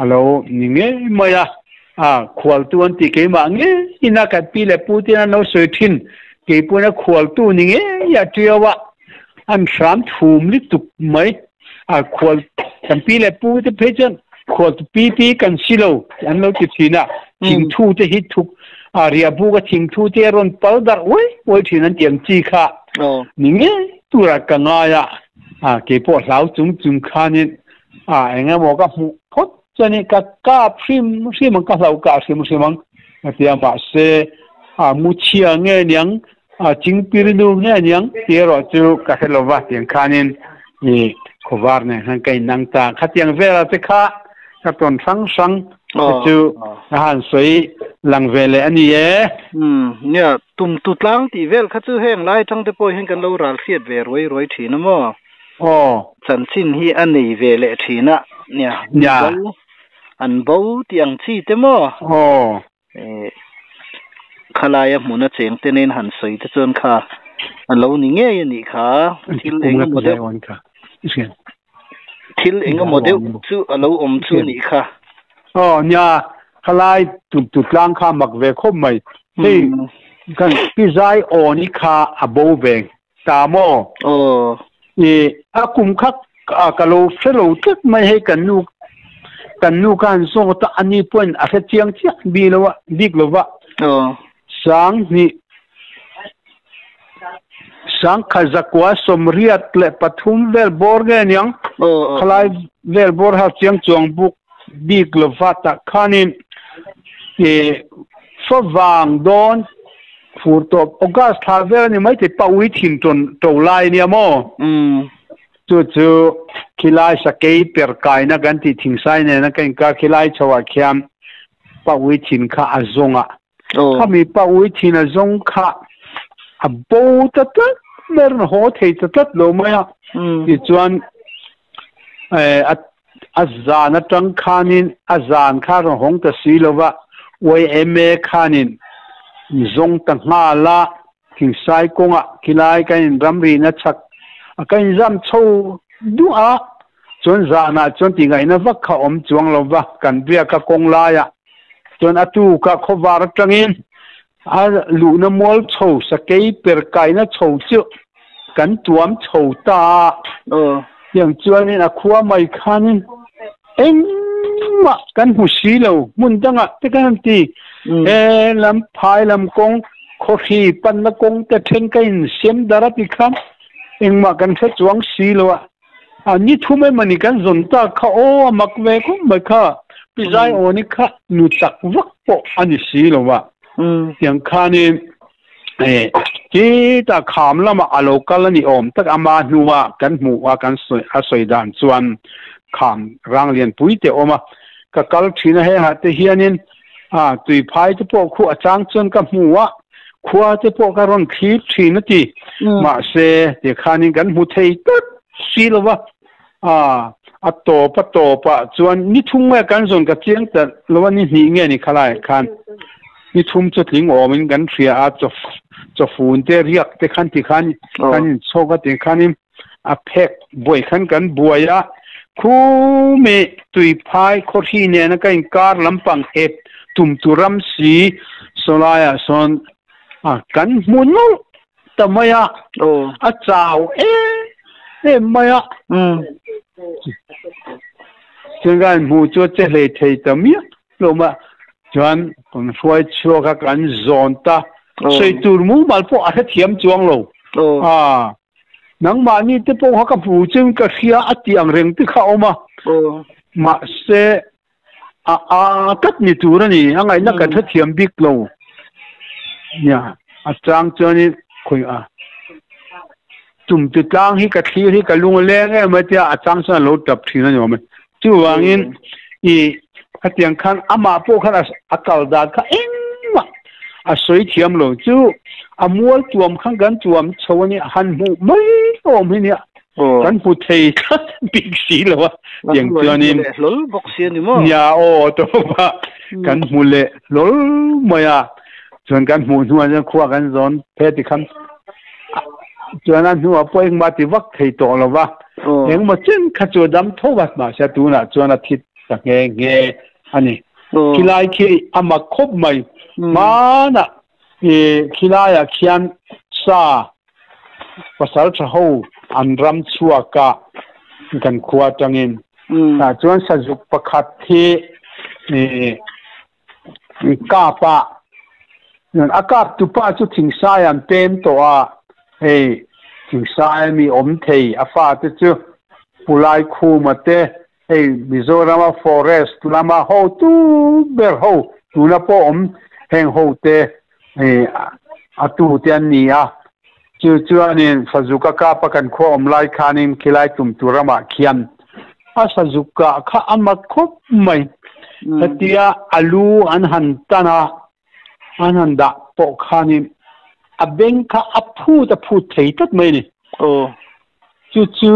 alo ni nge moya a khwal tu an ti ke ma nge ina ka pi le pu ti na no soi thin ke pu na khwal tu ni nge ya tiawa an sham thum li tuk mai a khwal kan pi le pu te phe chen khwal tu pi pi kan silo an lo ti thina thing thu te hi thuk a ria bu ka thing thu te ron pal dar oi oi thin an tiang chi kha ni nge tu ra ka nga ya a ke po hlau chung chung khanin a enga mo ka mu phot chani ka ka phim phim ka hlau ka phim phim tia ma se a mu chia nge nyang a ching pir nu nge nyang ti ro chu ka helova tiang khanin ni khowar ne han kai nang ta kha tiang vela te kha ka ton sang sang chu han soi lang vele ani e nya tum tu tlang ti vel kha chu heng lai thang te poi hen kan lo ral khiat ve roi roi thina mo o chan chin hi ani ve le thina nya nya an bo tiang chi te mo o e khalaya hmuna cheng te nen han soi te chuan kha an lo ni nge ani kha thil enga mo deuh thil enga mo deuh chu alo om chu ni kha o nya khalai tu tu tlang kha mak ve khop mai hei kan pi zai o ni kha a bo ve ta mo o e a kum kha ka lo felo tet mai hei kan nu kan nu kan so ta ani point a chiang chiang bi lo wa big lo wa o sang ni sang khazakwa somriat le pathum vel bor ge nyang o khalai vel bor ha chiang chuang buk big lo wa ta khanin e so wang don fur to august tha vel ni mai te pawi thin ton to lai nia mo chu chu khilai sakei per kai na kan ti thing sai ne na kan ka khilai chawa khiam pawi thin kha azonga kha mi pawi thin azong kha a bo ta ta mer ho thei ta tat lo maya ti chuan azan atang khanin azan kha ro hong ta si lova oi ma khanin zong ta nga la thing sai konga khilai kan ramri na chak kan zam chho du a chon za na chon ti ngai na vak kha om chuang lo wa kan bia ka kong la ya chon atu ka khowar tangin a lu na mol chho sakei per kai na chho chu kan tuam chho ta yang chuan in a khuwa mai khanin eng ma kan hu si lo mun danga te kan ti e lam phai lam kong kho hi pan na kong te then kain sem dara ti kham eng ma kan the chuang si lo a ni thu mai mani kan zon ta kha o mak ve ko mai kha pi zai o ni kha nu tak vak po ani si lo wa yang kha ni e ki ta kham lama alo kal ani om tak ama hnuwa kan hmu wa kan soi a soi dan chuan kham rang lian pui te oma ka kal thina he ha te hianin a tui phai te po khu achang chuan ka hmuwa khua te po ka ron khip thina ti ma se te khanin kan hmu thei tat si lo wa a to pa to pa chuan ni thung ma kan zon ka chiang ta lo ni ni nge ni khalai khan ni thum chu tling omin kan thria a cho cho fun te riak te khan ti khan kan in choka te khanin A phek buai khan kan buai a, khu mi tui phai khaw hri nena ka inkar lampang ep tum tu ram si sawlaiah sawn a kan hmu nawlh ta mai a, a chau em em mai a. Chuan ka inhmuh chu a che hlei thei ta miah lo mai a, chuan kan hruai chhuak a kan zawn ta, sawi tur mumal pawh a hrethiam chuang lo. A Nangmahni te pawh kha ka hmu chuan ka hria a tih ang reng te kha a awm a, mahse a a tlat ni tur a ni, a ngaihna kan hrethiam bik lo. Nia, a chang chuanin khawi a tum tu tlang hi ka thlir hi ka lung a leng em a tia a chang chuan a lo tap thin a ni awm e. Chuvangin i khatiang khan amah pawh khan a kal dan kha engmah a sawi thiam lo chu a mual tuam khan kan tuam chho a nia han hmuh mai awm hi nia kan hmu thei tlat bik si lo a tiang chuanin hlawl bawk si a ni maw nia aw tawpa kan hmu leh hlawl mai a chuan kan hmuh hnuah chuan khua kan zawn phe ti khan chuan a hnuah pawh engmah ti vak thei tawh lo va engmaw chen kha chu a dam tho va mahse tunah chuan a thi ta nghe nghe a ni. Khilai khi a mak khawp mai. Hmanah i khilaiah khian sa pasal tha ho an ram chhuak a kan khua atangin. Tah chuan sazuk pakhat hi i kap a, a kap tupa chu thingsai an pem tawh a, hei thingsai mi awm thei a fate chu Pulai Khuma te Hei Mizorama forest lama hotu ber ho tuna pawh awm heng hote a tute an ni a, chu chuanin Sazuka kapa kan khua awm lai khanin khilai tum tur ramah khian a Sazuka kha a mak khawp mai. Hetia a lu an han tan a, an han dah pawh khanin a beng kha a phut a phut thei tlat mai a ni. Chu chu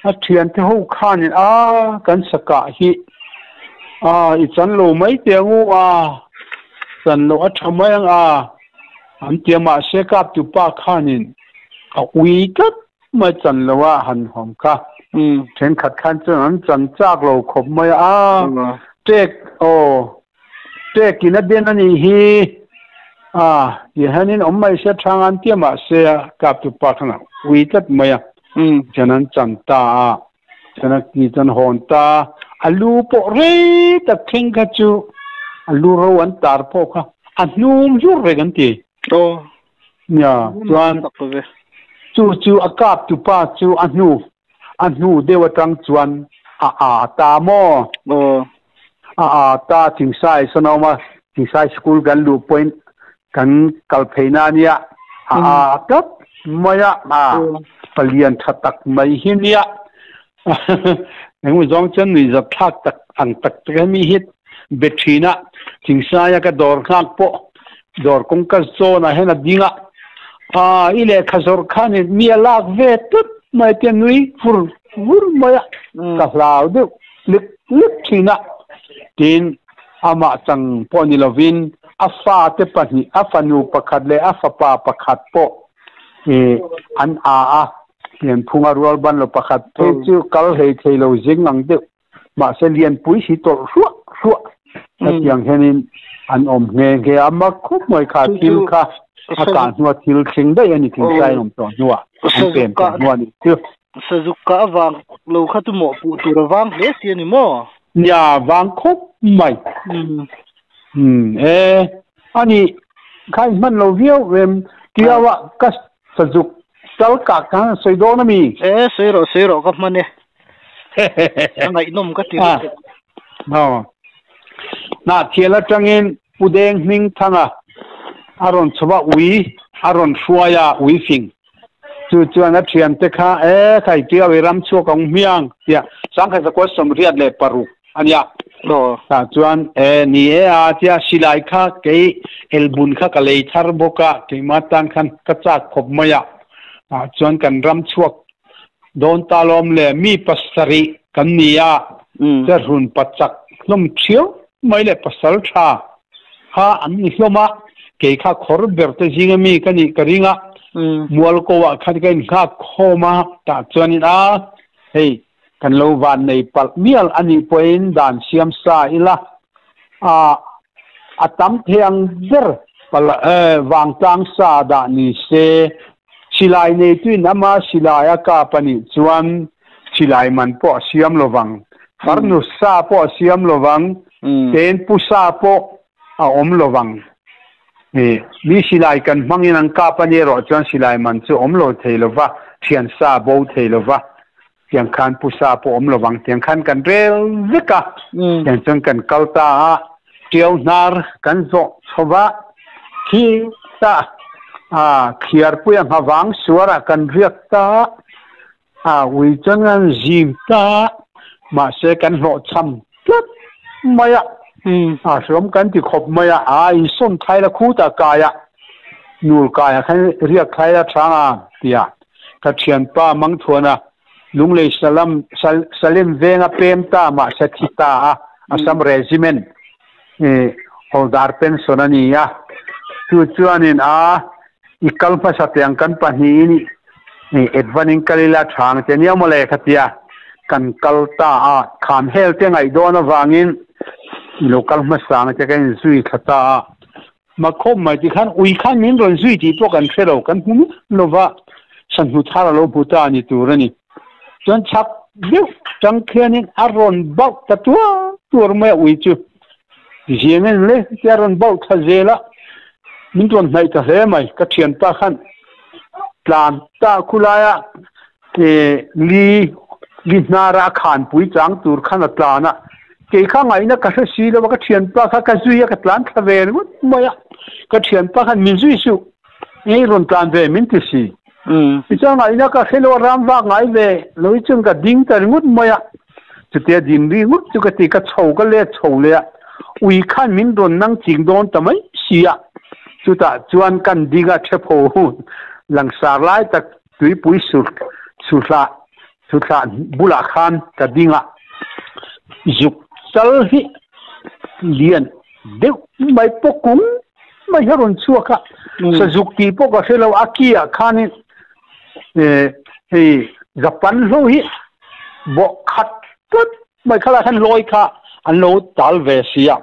a thiante ho khanin a kan sakah hi a i chan lo mai teh ang u a, chan loh a tha mai ang a an ti a mahse kaptu pa khanin a ui tlat mai chan lo a han hawm kha. Thenkhat khan chuan an chan chak lo khawp mai a, tek aw Ṭekin a den a nih hi a, tih hianin awm mai se ṭhang an tia mahse kaptu pa khan a ui tlat mai a, chuan an chan ta a, chuan a ki chuan hawn ta a, a lu pawh rei tak thleng kha chu a lu ro an tar pawh kha a hnum hlur reng an ti. Nia, chuan chu chu a kaptu pa chu a hnu A hnu deuh atang chuan a a ta maw? Aw. A a ta Thingsai sawn a awm a, Thingsai school kan luh pawhin kan kal phei na ania, a a tlat mai a, a palian tha tak mai hi nia. Engemaw zawng chuan nuihzat thlak tak ang tak tak hi mi hi be thin a, Thingsaia ka dawr nghak pawh dawr kawngka zawnah hian a ding a, Aa i lehkha zawrh khanin mi a lak ve tut mai tia nui vur vur mai a, ka hlau deuh lek lek thin a. Tin, amah chang pawh ni lovin a fate pahnih, a fanu pakhat leh a fapa pakhat pawh i an aa a, Lianphunga rual ban lo pakhat phei chu kal hlei thei lo zing ang deuh Mahse lianpui hi tawlh hruah hruah hetiang hianin an awm nghe nghe a, mak khawp mai kha thil kha a kah hnua thil thleng daih a ni thil sai an awm tawh hnuah an pem tawh hnuah a nih chu. Sazuk kah avang lo kha chu mawhpuh tur a vang hle si a ni maw? Nia, vang khawp mai. Umm e, a nih kha in hman lo viau em tiau a ka sazuk tal kah khan a sawi dawn a mi? E, sawi rawh sawi rawh ka hman e. A ngaihnawm ka ti lutuk. Aw. Hnahthial atangin Pu Deng hming thanga a rawn chho a, ui a rawn hruai a, ui fing. Chu chuan a thiante kha, E, khai tia ui ram chhuak ang hmiang, tia Sangkhat zakua 86 a nia. Tah chuan, E, ni e a, tia silai kha kei elbun kha ka lei thar bawk a, keimah tan khan ka chak khawp mai a. Tah chuan kan ram chhuak Dawn ta lawm le, mi pasarih kan ni a, Cherhun pachak hlawm thiau mai leh pasal tha kha an ni hlawm a, kei kha khawr ber te zinga mi ka nih ka ring a, Mual ko ah khan kan nghak khawm a, tah chuanin a hei kan lo van nei palh mial a nih pawhin dan siam sa ila a a tam thei ang ber pal vangtlang sa dah ni se. Silai neituin ama silai a kap a nih chuan silai man pawh a siam lovang, farnu sa pawh a siam lovang, ten pu sa pawh a awm lovang. Mi silai kan hmangin an kap a nih erawh chuan silai man chu awm lo thei lova, thian sa bo thei lova, tiang khan pu sa pawh awm lovang tiang khan kan rel vek a, tiang chuan kan kal ta a, tiau hnar kan zawh chho va, khi ta a khiarpui a nghavang suarah kan riak ta a, a ui chuan kan zim ta a, mahse kan hlawhchham tlat mai a, a hrawm kan ti khawp mai a, a insawn thlai la khutah kaiah nul kaiah khan riak thlai la chang a tia. Ka thianpa Mangthuana Lunglei Salam Salim venga pem ta mahse thi ta a, Assam Regiment Hawldar pension a ni a. Chu chuanin a i kal hmasa tiang kan pahnihin i advan-in kal ila chang che nia mawle kha tia kan kal ta a. Kham hel te ngaih dawn avangin i lo kal hmasa ang che ka inzui thla ta a. Ma khawp mai ti khan ui khan min rawn zui tih pawh kan hre lo, kan hmu miah lo va, sanhnu thar a lo hmu ta a ni tur a ni. Chuan chhak deuh tang khianin a rawn bauh ta tuar tuar mai a ui chu. Ziangin le tia rawn bauh thla zel a, min rawn hnaih ta hle mai. Ka thianpa khan tlan ta khulaia li li hnara a khanpui chang tur khan a tlan a, kei kha ngaihna ka hre si lo a, ka thianpa kha ka zui a, ka tlan thla ve ringawt mai a, ka thianpa khan min zui suh, ei rawn tlan ve min ti si. Tichuan ngaihna ka hre lo a, ram vak ngai ve lo hi chuan ka ding ta ringawt mai a, chutia ding ringawt chu ka ti, ka chho ka let chho leh a, ui khan min rawn nang ching dawn ta mai si a, chutah chuan kan ding a, thepho langsar lai tak Tuipui suhlah suhlah bulah khan ka ding a, zuk chal hi lian deuh mai pawh kung mai hi a rawn chhuak a, sazuk tih pawh ka hre lo, a ki ah khanin hei Japan hlo hi bawh khat tlat mai kha lah khan lawi kha an lo tal ve si a,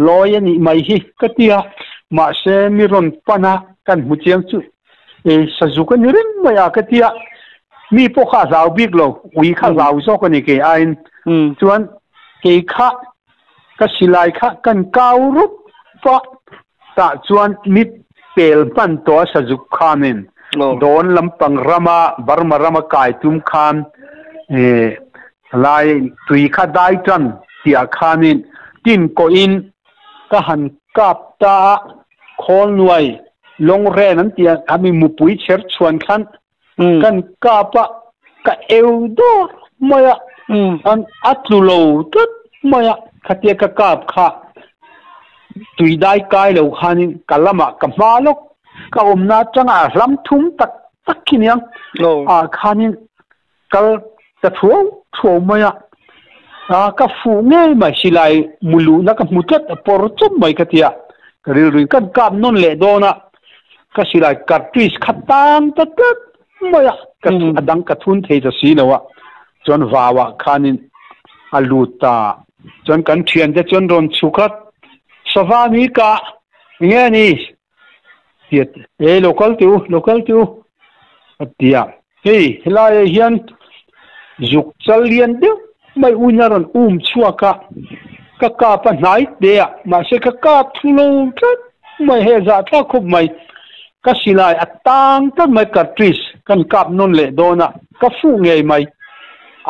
lawi a nih mai hi ka ti a, mahse mi rawn pan a kan hmu chiang chu E sazuk a ni reng mai a ka tia, mi pawh kha a hlau bik lo, ui kha hlau zawk a ni kei aiin. Chuan kei kha ka silai kha kan kau rup a, tah chuan mi pel hman tawh a sazuk khanin dawn lampang rama Burma rama kai tum khan lai tui kha dai tan tih ah khanin tin kawhin ka han kap ta a, khawl nuai lawngren an tih a mi mupui chher chhuan khan kan kap a, ka eu dawr mai a, an a tlu lo tlat mai a, khatia ka kap kha tui dai kai lo khanin ka lamah ka hma lawk ka awmna atanga a hlam thum tak tak khi niang ah khanin Kal ta thuau thuau mai a, a ka fuh ngei mai silai mu luhna ka hmu tlat a pawr chawp mai ka ti a, ka rilruin kan kap nawn leh dawn a, ka silai cartridge kha tang ta tlat mai a, ka a dang ka thun thei ta si lo a, chuan vauah khanin a lut ta, chuan kan thiante chuan rawn chhuk a, sava ni ka nge ni Tiat e lo kal teh u, lo kal teh u a ti a. Hei helaiah hian zuk chal lian deuh mai uin a rawn um chhuak a, ka kap a hnai te a, mahse ka kap thu lo tlat mai, hei a zah thlak khawp mai. Ka silai a tang tlat mai cartridge kan kap nawn leh dawn a, ka fuh ngei mai.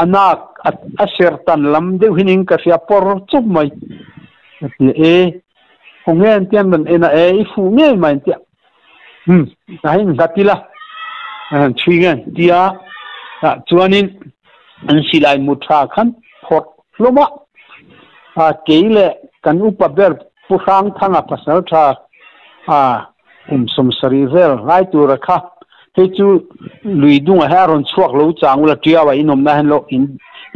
A nak a ser tan lam deuh hian ka hria pawr chawp mai a ti e. Khaw nge an tiang rawn en a e i fuh ngei mai an tia umm tah hian nghat ila an chhui nge an tia tah chuanin an silai mu tha khan phawrh hlawm a a kei leh kan upa ber Pu Hrangthanga pasal tha a kum 70 vel ngai tura kha hei chu lui dungah hian a rawn chhuak lo chang ula tiau a inawmna hian lo in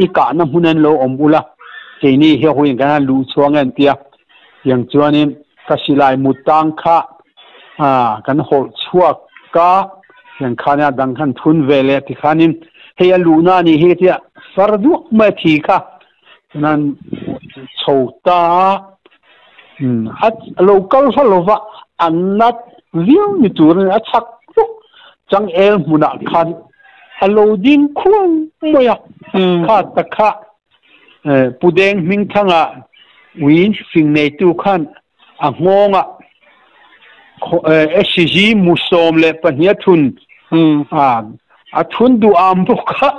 i kahna hmun hian lo awm ula keini hi a huin kan han luh chhuang e an tia tiang chuanin ka silai mu tang kha kan hawlh chhuak Ka tiang khan a dang khan thun ve leh tikhanin hei a luhna a nih hi tia far duah mai a thi kha chuan chho ta a a lo kal hla lova a nat viau ni tur a ni a chhak hluk changel hmunah khan a lo ding khuau mai a kha ta kha Pudeng hmingthanga ui fing neitu khan a nghawngah SCG mu 12 a thun a, a thun duh am bawk a,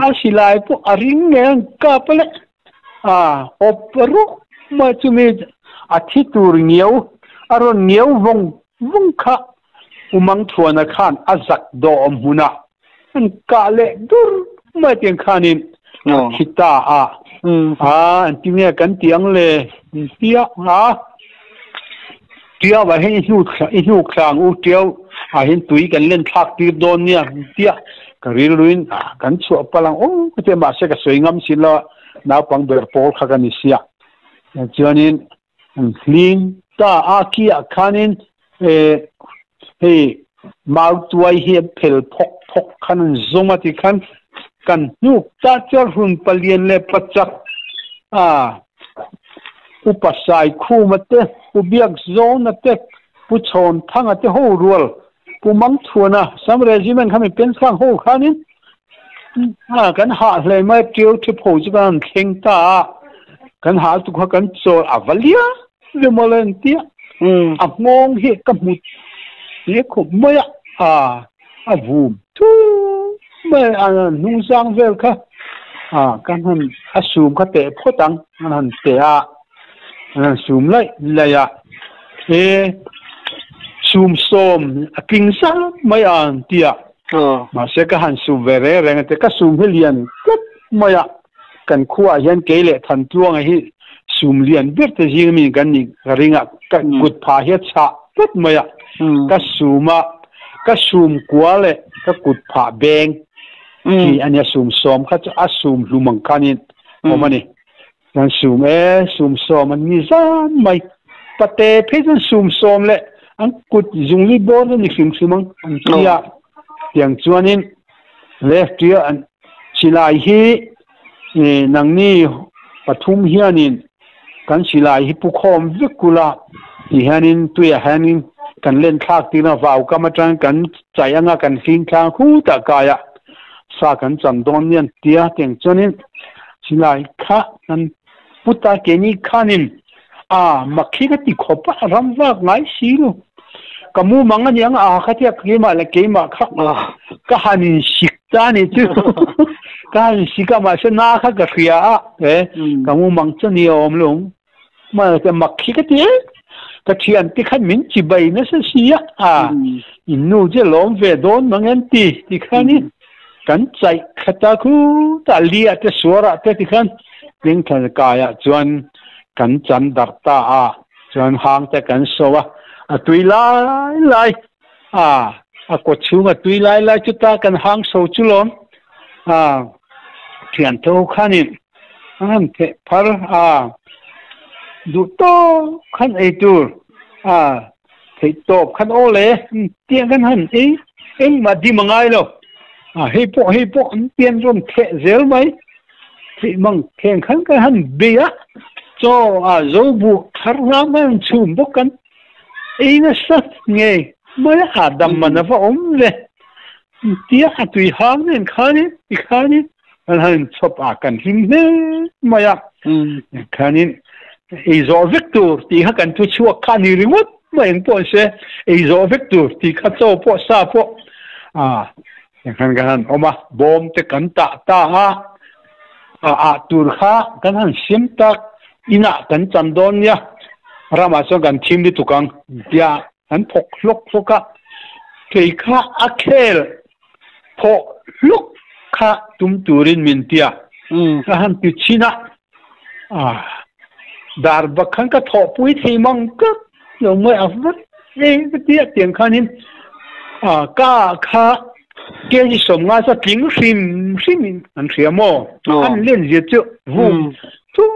a silai pawh a ring ngei ang kap a le, a awp ruk mai chumi a thi tur ngiau a rawn ngiau vawng vawng kha Umang Thuana khan a zak dawh hmunah an kah leh dur mai tiang khanin a thi ta a. A an ti nge kan ti ang le tia a tiau ah hian i hnu i hnu thlang u tiau ah hian tui kan len thlak tir dawn nia tia ka rilruin kan chhuah palh ang aw ka tia mahse ka sawi ngam si lo naupang ber pawl kha ka ni sia chuanin An hling ta a ki ah khanin hei mautuai hi a phel phawk phawk khan an zawm a ti khan kan hnuk ta chuan hun palian leh pachak a upa Saikhuma te Pu Biakzawna te Pu Chhawnthanga te ho rual Pu Mangchhuana Sam Regiment kha mi penchhang ho khanin kan hah hle mai ṭiau ṭhip ho chu kan han thleng ta a, kan hah tuk kha kan chawl a va liam ve mawle an ti a, a nghawng hi ka hmu hle khawp mai a, a vum thur mai a, a hnung zang vel kha kan han a sum kha teh phawt ang an han teh a. An han sum laih laih a, e sum sawm a tling zat mai a an ti a, mahse ka han sum ve reng reng a ti, ka sum hi lian tlat mai a, kan khuaah hian kei leh Thantluanga hi sum lian ber te zing ami kan nih ka ring a, ka kut phah hi a chhah tlat mai a, ka sum a, ka sum kua leh ka kut phah beng hi a nia sum sawm kha chu a sum hlum ang khanin awm a ni. Kan sum e, sum sawm an ni zan mai. Pate phei chuan sum sawm leh an kut zungli bawr chu ni hrim hrim ang an ti a. Tiang chuanin left tia an silai hi nangni pathum hianin kan silai hi pu khawm vek kula ti hianin tuiah hianin kan len thlak tir a, vau kam atang kan chai anga kan hling thlang khutah kaiah sa kan chan dawn nia an ti a. Tiang chuanin Silai kha kan puta keini khanin a makhi ka ti khawp a, ram vak ngai si lo. Ka mumang a niang a kha tia keimah leh keimah kha ka han in sik ta a ni chu. Ka han sik a mahse na kha ka hria a, e ka mumang chu ni awm lo. Mahse makhi ka ti e, ka thian te khan min chi bai nasa si a, a in nu chu lawm ve dawn mang em ti ti khanin kan chaih khat a khutah liah te suarah te tikhan Tlingthlan kaiah chuan kan chan darh ta a, chuan hang te kan so a, a tui lai lai a, a kaw chhung a tui lai lai chuta kan hang so chu lawm a, thian tho khanin an han theh phar a, duh tawk khan ei tur a. Theih tawp khan aw le, tiang kan han ei engmah dim a ngai lo. A hei pawh hei pawh an pian rawn theh zel mai. Theih mang kheng khan kan han bei a, chaw a zo buh thar hlam khan an chhum bawk kan ei nasa ngei mai a, dam man a va awm ve. Tia a tui hang nen khanin tikhanin kan han chhawp a kan hlim hle mai a khanin ei zawh vek tur tih kha kan thu chhuak kha ni ringawt mai eng pawh se ei zawh vek tur tih kha chaw pawh sa pawh a khan kan han awm a bawm te kan tah ta a a ah tur kha kan han siam tak inah kan chan dawn nia ramah chuan kan thim lutuk ang tia An thawk hlawk hlawk a, kei kha a khel thawh hlawk kha tum turin min ti a, ka han ti chhin a, dar bak khan ka thawhpui thei mang tlat lo mai a vat e ka ti a, tiang khanin ka kha kg 50 chu a tling hrim hrim in an hria maw, an len zia chu vum thum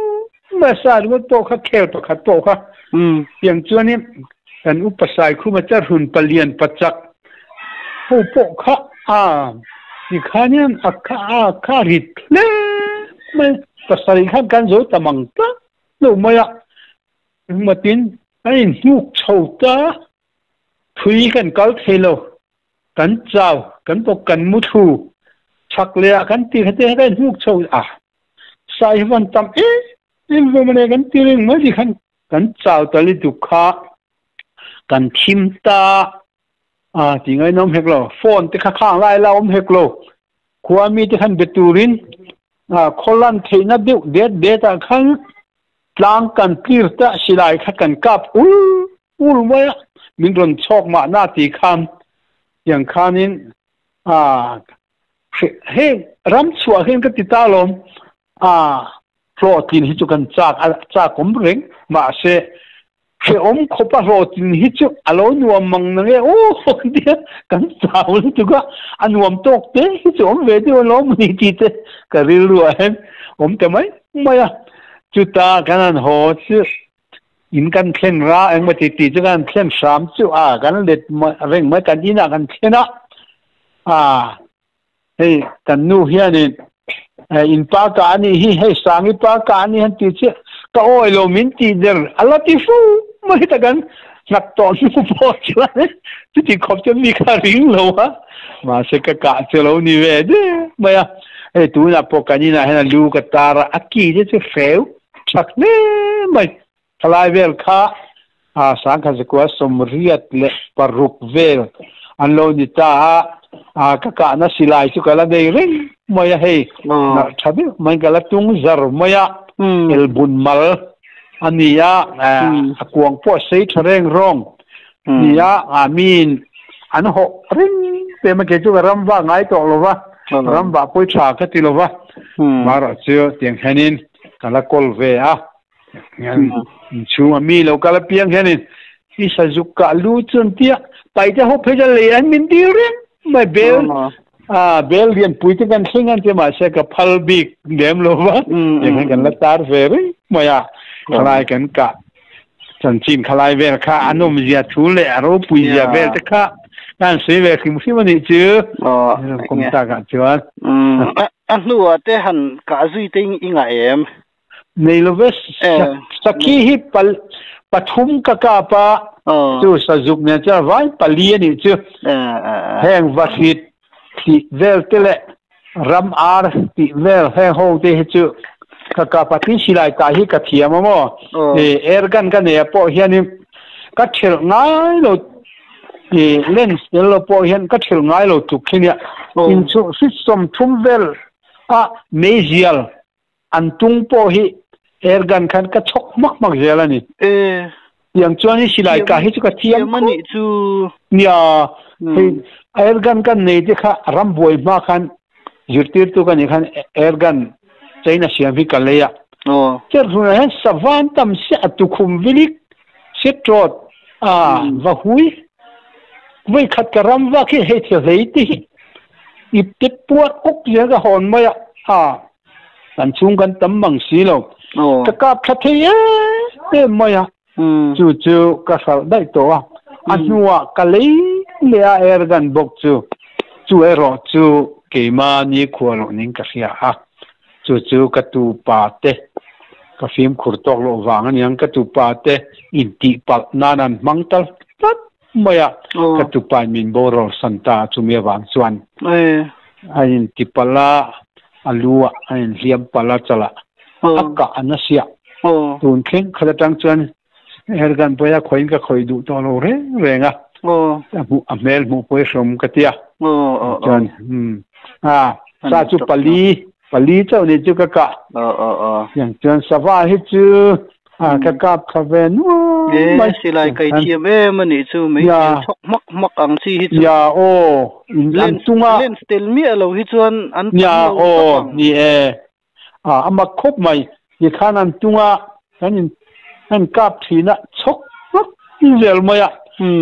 Hmasa ringawt pawh kha khel pakhat pawh kha tiang chuanin kan upa Saikhuma Charhun palian pachak Ho pawh kha a tikhanin a kha a kha rit hle mai. Pasarih khan kan zo ta mang tlat lo mai a. Engmatin a inhnuk chho ta, thui kan kal thei lo. Kan chau, kan bawk kan mu thlu. Chhak leh ah kan ti kha te kan inhnuk chho a. Sai hi van tam em em ve mawle kan ti reng mai tikhan kan chau ta lutuk kha kan thim ta a ti ngainawm hek lo. Phone te kha khang lai la awm hek lo. Khua mi te khan be turin khaw lan theihna deuh det det ah khan tlang kan tlir ta silai kha kan kap ul ul mai a, min rawn chhawk mahna ti khan tiang khanin a hei ram chhuah hian ka ti ta alawm a hlawhtlin hi chu kan chak a chak awm reng mahse hrehawm khawp a hlawhtlin hi chu a lo nuam mang na nge aw tia kan chau lutuk a a nuam tawk te hi chu awm ve deuh alawm ni tih te ka rilru ah hian awm ta mai mai a chuta kan han haw chu in kan thlen ra engmaw ti tih chu kan thlen hram chu a kan let reng mai kan inah kan thlen a a hei kan nu hianin in pa ka a nih hi hei Sangi pa ka a nih han ti chiah ka awi lo min tih der a la ti fu mai ta kan nghat tawh hnu pawh chuan chuti khawp chuan mi kha ring lo a mahse ka kah chu lo ni ve de mai a hei tunah pawh kan inah hian a lu ka tar a a ki te chu hreu thak hle mai thalai vel kha a sangkhat zakua sawmriat leh paruk vel an lo ni ta a a ka kahna silai chu ka la nei reng mai a hei nalh tha deuh mai ka la tung zar mai a elbun mal a ni a a kuang pawh a sei tha reng rawng ni a a miin an hawh reng pe mai kei chu ka ram vah ngai tawh lo va ram vah pawi tha ka ti lo va marawh chu tiang hianin ka la kawl ve a inchhung a mi lo kal apiang hianin i sazuk kah lu chu an tia paite ho phei chuan lei an min dil reng mai bel a bel lian pui te kan thleng an tia mahse ka phal bik lem lo va tiang hian kan la tar ve reng mai a khalai kan kah chanchin khalai vel kha an awmzia thu leh a ropui zia vel te kha kan sawi ve hrim hrim a nih chu kum takah chuan a hnuah te han kah zui te i ngah em Nei lo ve, sakhi hi pathum ka kap a, chu sazuk nen chuan vai pali a nih chu. Heng vahrit tih vel te leh ram ar tih vel heng ho te hi chu ka kap a, tin silai tah hi ka thiam a maw. Air gun ka nei ah pawh hianin ka thelh ngai lo, lens tel lo pawh hian ka thelh ngai lo tluk hi nia. Inchhung hri sawmthum vel a meizial An tung pawh hi airgun khan ka chhawk hmak hmak zel a ni. Tiang chuan hi silai kah hi chu ka thiam khawp. Nih chu. Nia, hei airgun kan nei te kha rambuai hma khan zirtirtu ka nih khan airgun China siam hi ka lei a. Cherhlunah hian savan tam siah a tukhum vilik setrawt a va hui. Vawikhat ka ram vak hi hei thil hlei te hi ipte puar uk zel ka hawn mai a. Kan chhung kan tam mang si lo. Ka kap tha thei em em mai a. Chu chu ka hralh daih tawh a. A hnuah ka lei leh a airgun bawk chu. Chu erawh chu keima nikhua loh ning ka hria a. Chu chu ka tupa te ka fimkhur tawk loh vang aniang ka tupa te intihpalh nan an hmang tal tlat mai a. Ka tupa in min boral san ta a chumi avang chuan a intipalh a. A lu ah a inhliam palh a chalah a kah a na siah. Tun thleng khat atang chuan Ergan pawh hi a khawiin ka khawih duh tawh lo reng reng a. A hmel hmuh pawh hi hrawm ka ti a. Chuan a sa chu pali pali chauh ni chu ka kah. Tiang chuan sava hi chu A ka kap thla ve nuam mai. E silai kai thiam em a nih chu mai thil chhawk hmak hmak ang chi hi chu. Ya aw an chunga. Lens tel miah lo hi chuan an tam lo khawp ang. Ni e a a mak khawp mai ti khan an chunga kan in kan kap thin a chhawk hmak zel mai a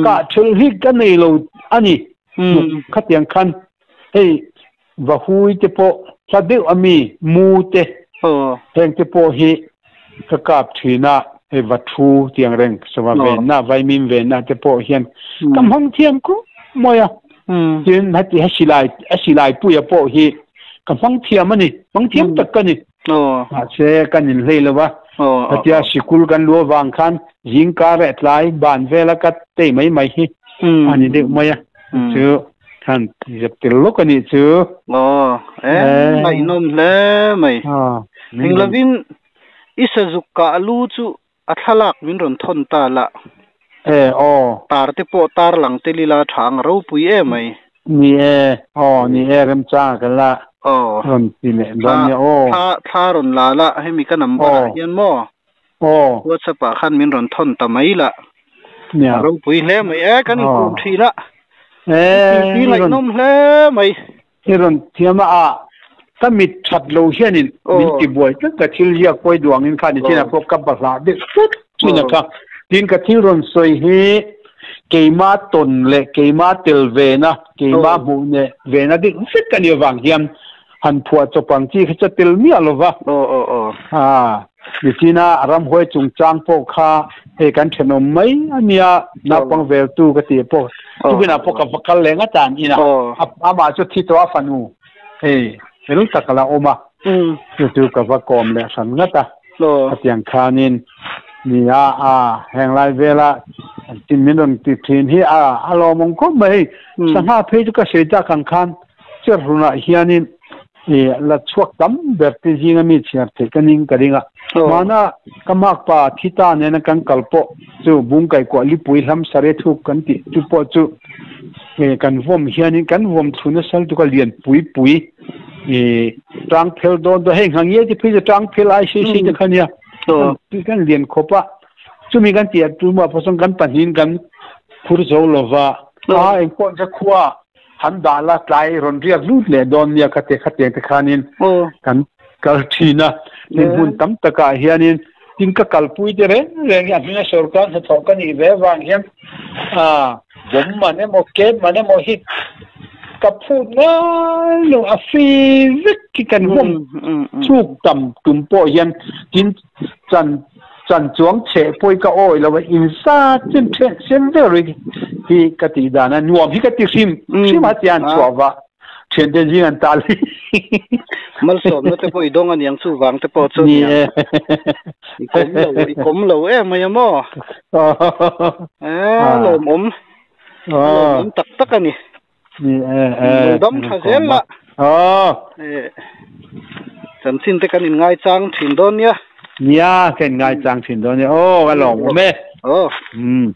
kah thil hi ka nei lo a ni khatiang khan hei Vahui te pawh hla deuh a mi mu te heng te pawh hi ka kap thin a, hei vathu tiang reng sava venna vaimim venna te pawh hian ka hmang thiam khawp mai a. Tin heti he silai a silai puia pawh hi ka hmang thiam a ni hmang thiam tak ka ni. Mahse kan inhlei lo va hetia sikul kan lu avang khan zingkar leh tlai ban vela ka tei mai mai hi a ni deuh mai a. Chu khan zep tel lawk a nih chu. Aw e ngaihnawm hle mai. Englovin i sazuk kah lu chu a thlalak min rawn thawn ta la. E aw. Tar te pawh tar lang tel ila tha ang ropui em mai. Ni e aw ni e remchang ka la. Aw. Rawn ti leh dawn nia aw. Thla thla rawn la la hemi ka number ah hian maw. Aw. WhatsApp ah khan min rawn thawn ta mai la. Nia. Ropui hle mai e kan inkawm thin a. E. Ti ngaihnawm hle mai. I rawn thiam a a ka mit that lo hianin min ti buai tlat ka thil ziak pawi duangin khan i chinah pawh ka bahlah deuh tlat thin a kha. Tin ka thil rawn sawi hi keima tawn leh keima tel vena keima hmuh neh vena deuh vek a nih avang hian han phuah chawp ang chi kha chu a tel miah lo va. Nichina a ramhuai chungchang pawh kha hei kan thenawm mai a nia, naupang veltu ka tih pawh tukinah pawh ka va kal leh nghat a an inah amah chu thi tawh a fanu hei fel tak a la awm a, chu chu ka va kawm leh hran nghat a, khatiang khanin nia a heng lai vela min rawn ti thin hi a a lawmawm khawp mai hei sangha phei chu ka sawi tak ang khan cherhlunah hianin la chhuak tam ber te zinga mi chhiar theih ka ning ka ring a. Mahna ka makpa thi ta nena kan kal pawh chu bung kaihkuah lipui hlam sare thuk kan tih chu pawh chu kan vawm hianin kan vawm thlu nasa lutuk a lian pui pui tang phel dawn dawn hei nghangiai te phei chu tang phel ai sei sei te kha nia kan lian khawp a chumi kan tih tumah pawh chuan kan pahnihin kan phur zo lova a engpawh chu khua Han dah la tlai rawn riak lut leh dawn nia khate khatiang te khanin kan kal thin a, tin hmun tam takah hianin tin ka kalpui te reng reng hi a hminga sorkar hnathawh ka nih ve avang hian bawm man emaw cab man emaw hi ka phut ngai lo a free vek hi kan vawm chhuk tam tum pawh hian tin chan Chan chuang cheh pawi ka awi lo a, in zat chen then sen vel ri hi ka tih dan a, nuam hi ka ti hrim hrim a tian chhuah vah thian te zing an tal hi. Malsawmna te pawh i dawng aniang chu vang te pawh chu aniang. I kawm lo, i kawm lo em mai a maw? E lawmawm, lawmawm tak tak a ni. Lo dam tha zel la. Chanchin te kan inngai chang thin dawn nia. Nia, kan inngai chang thin dawn nia. Aw, ka lawm awm e. Aw. Umm.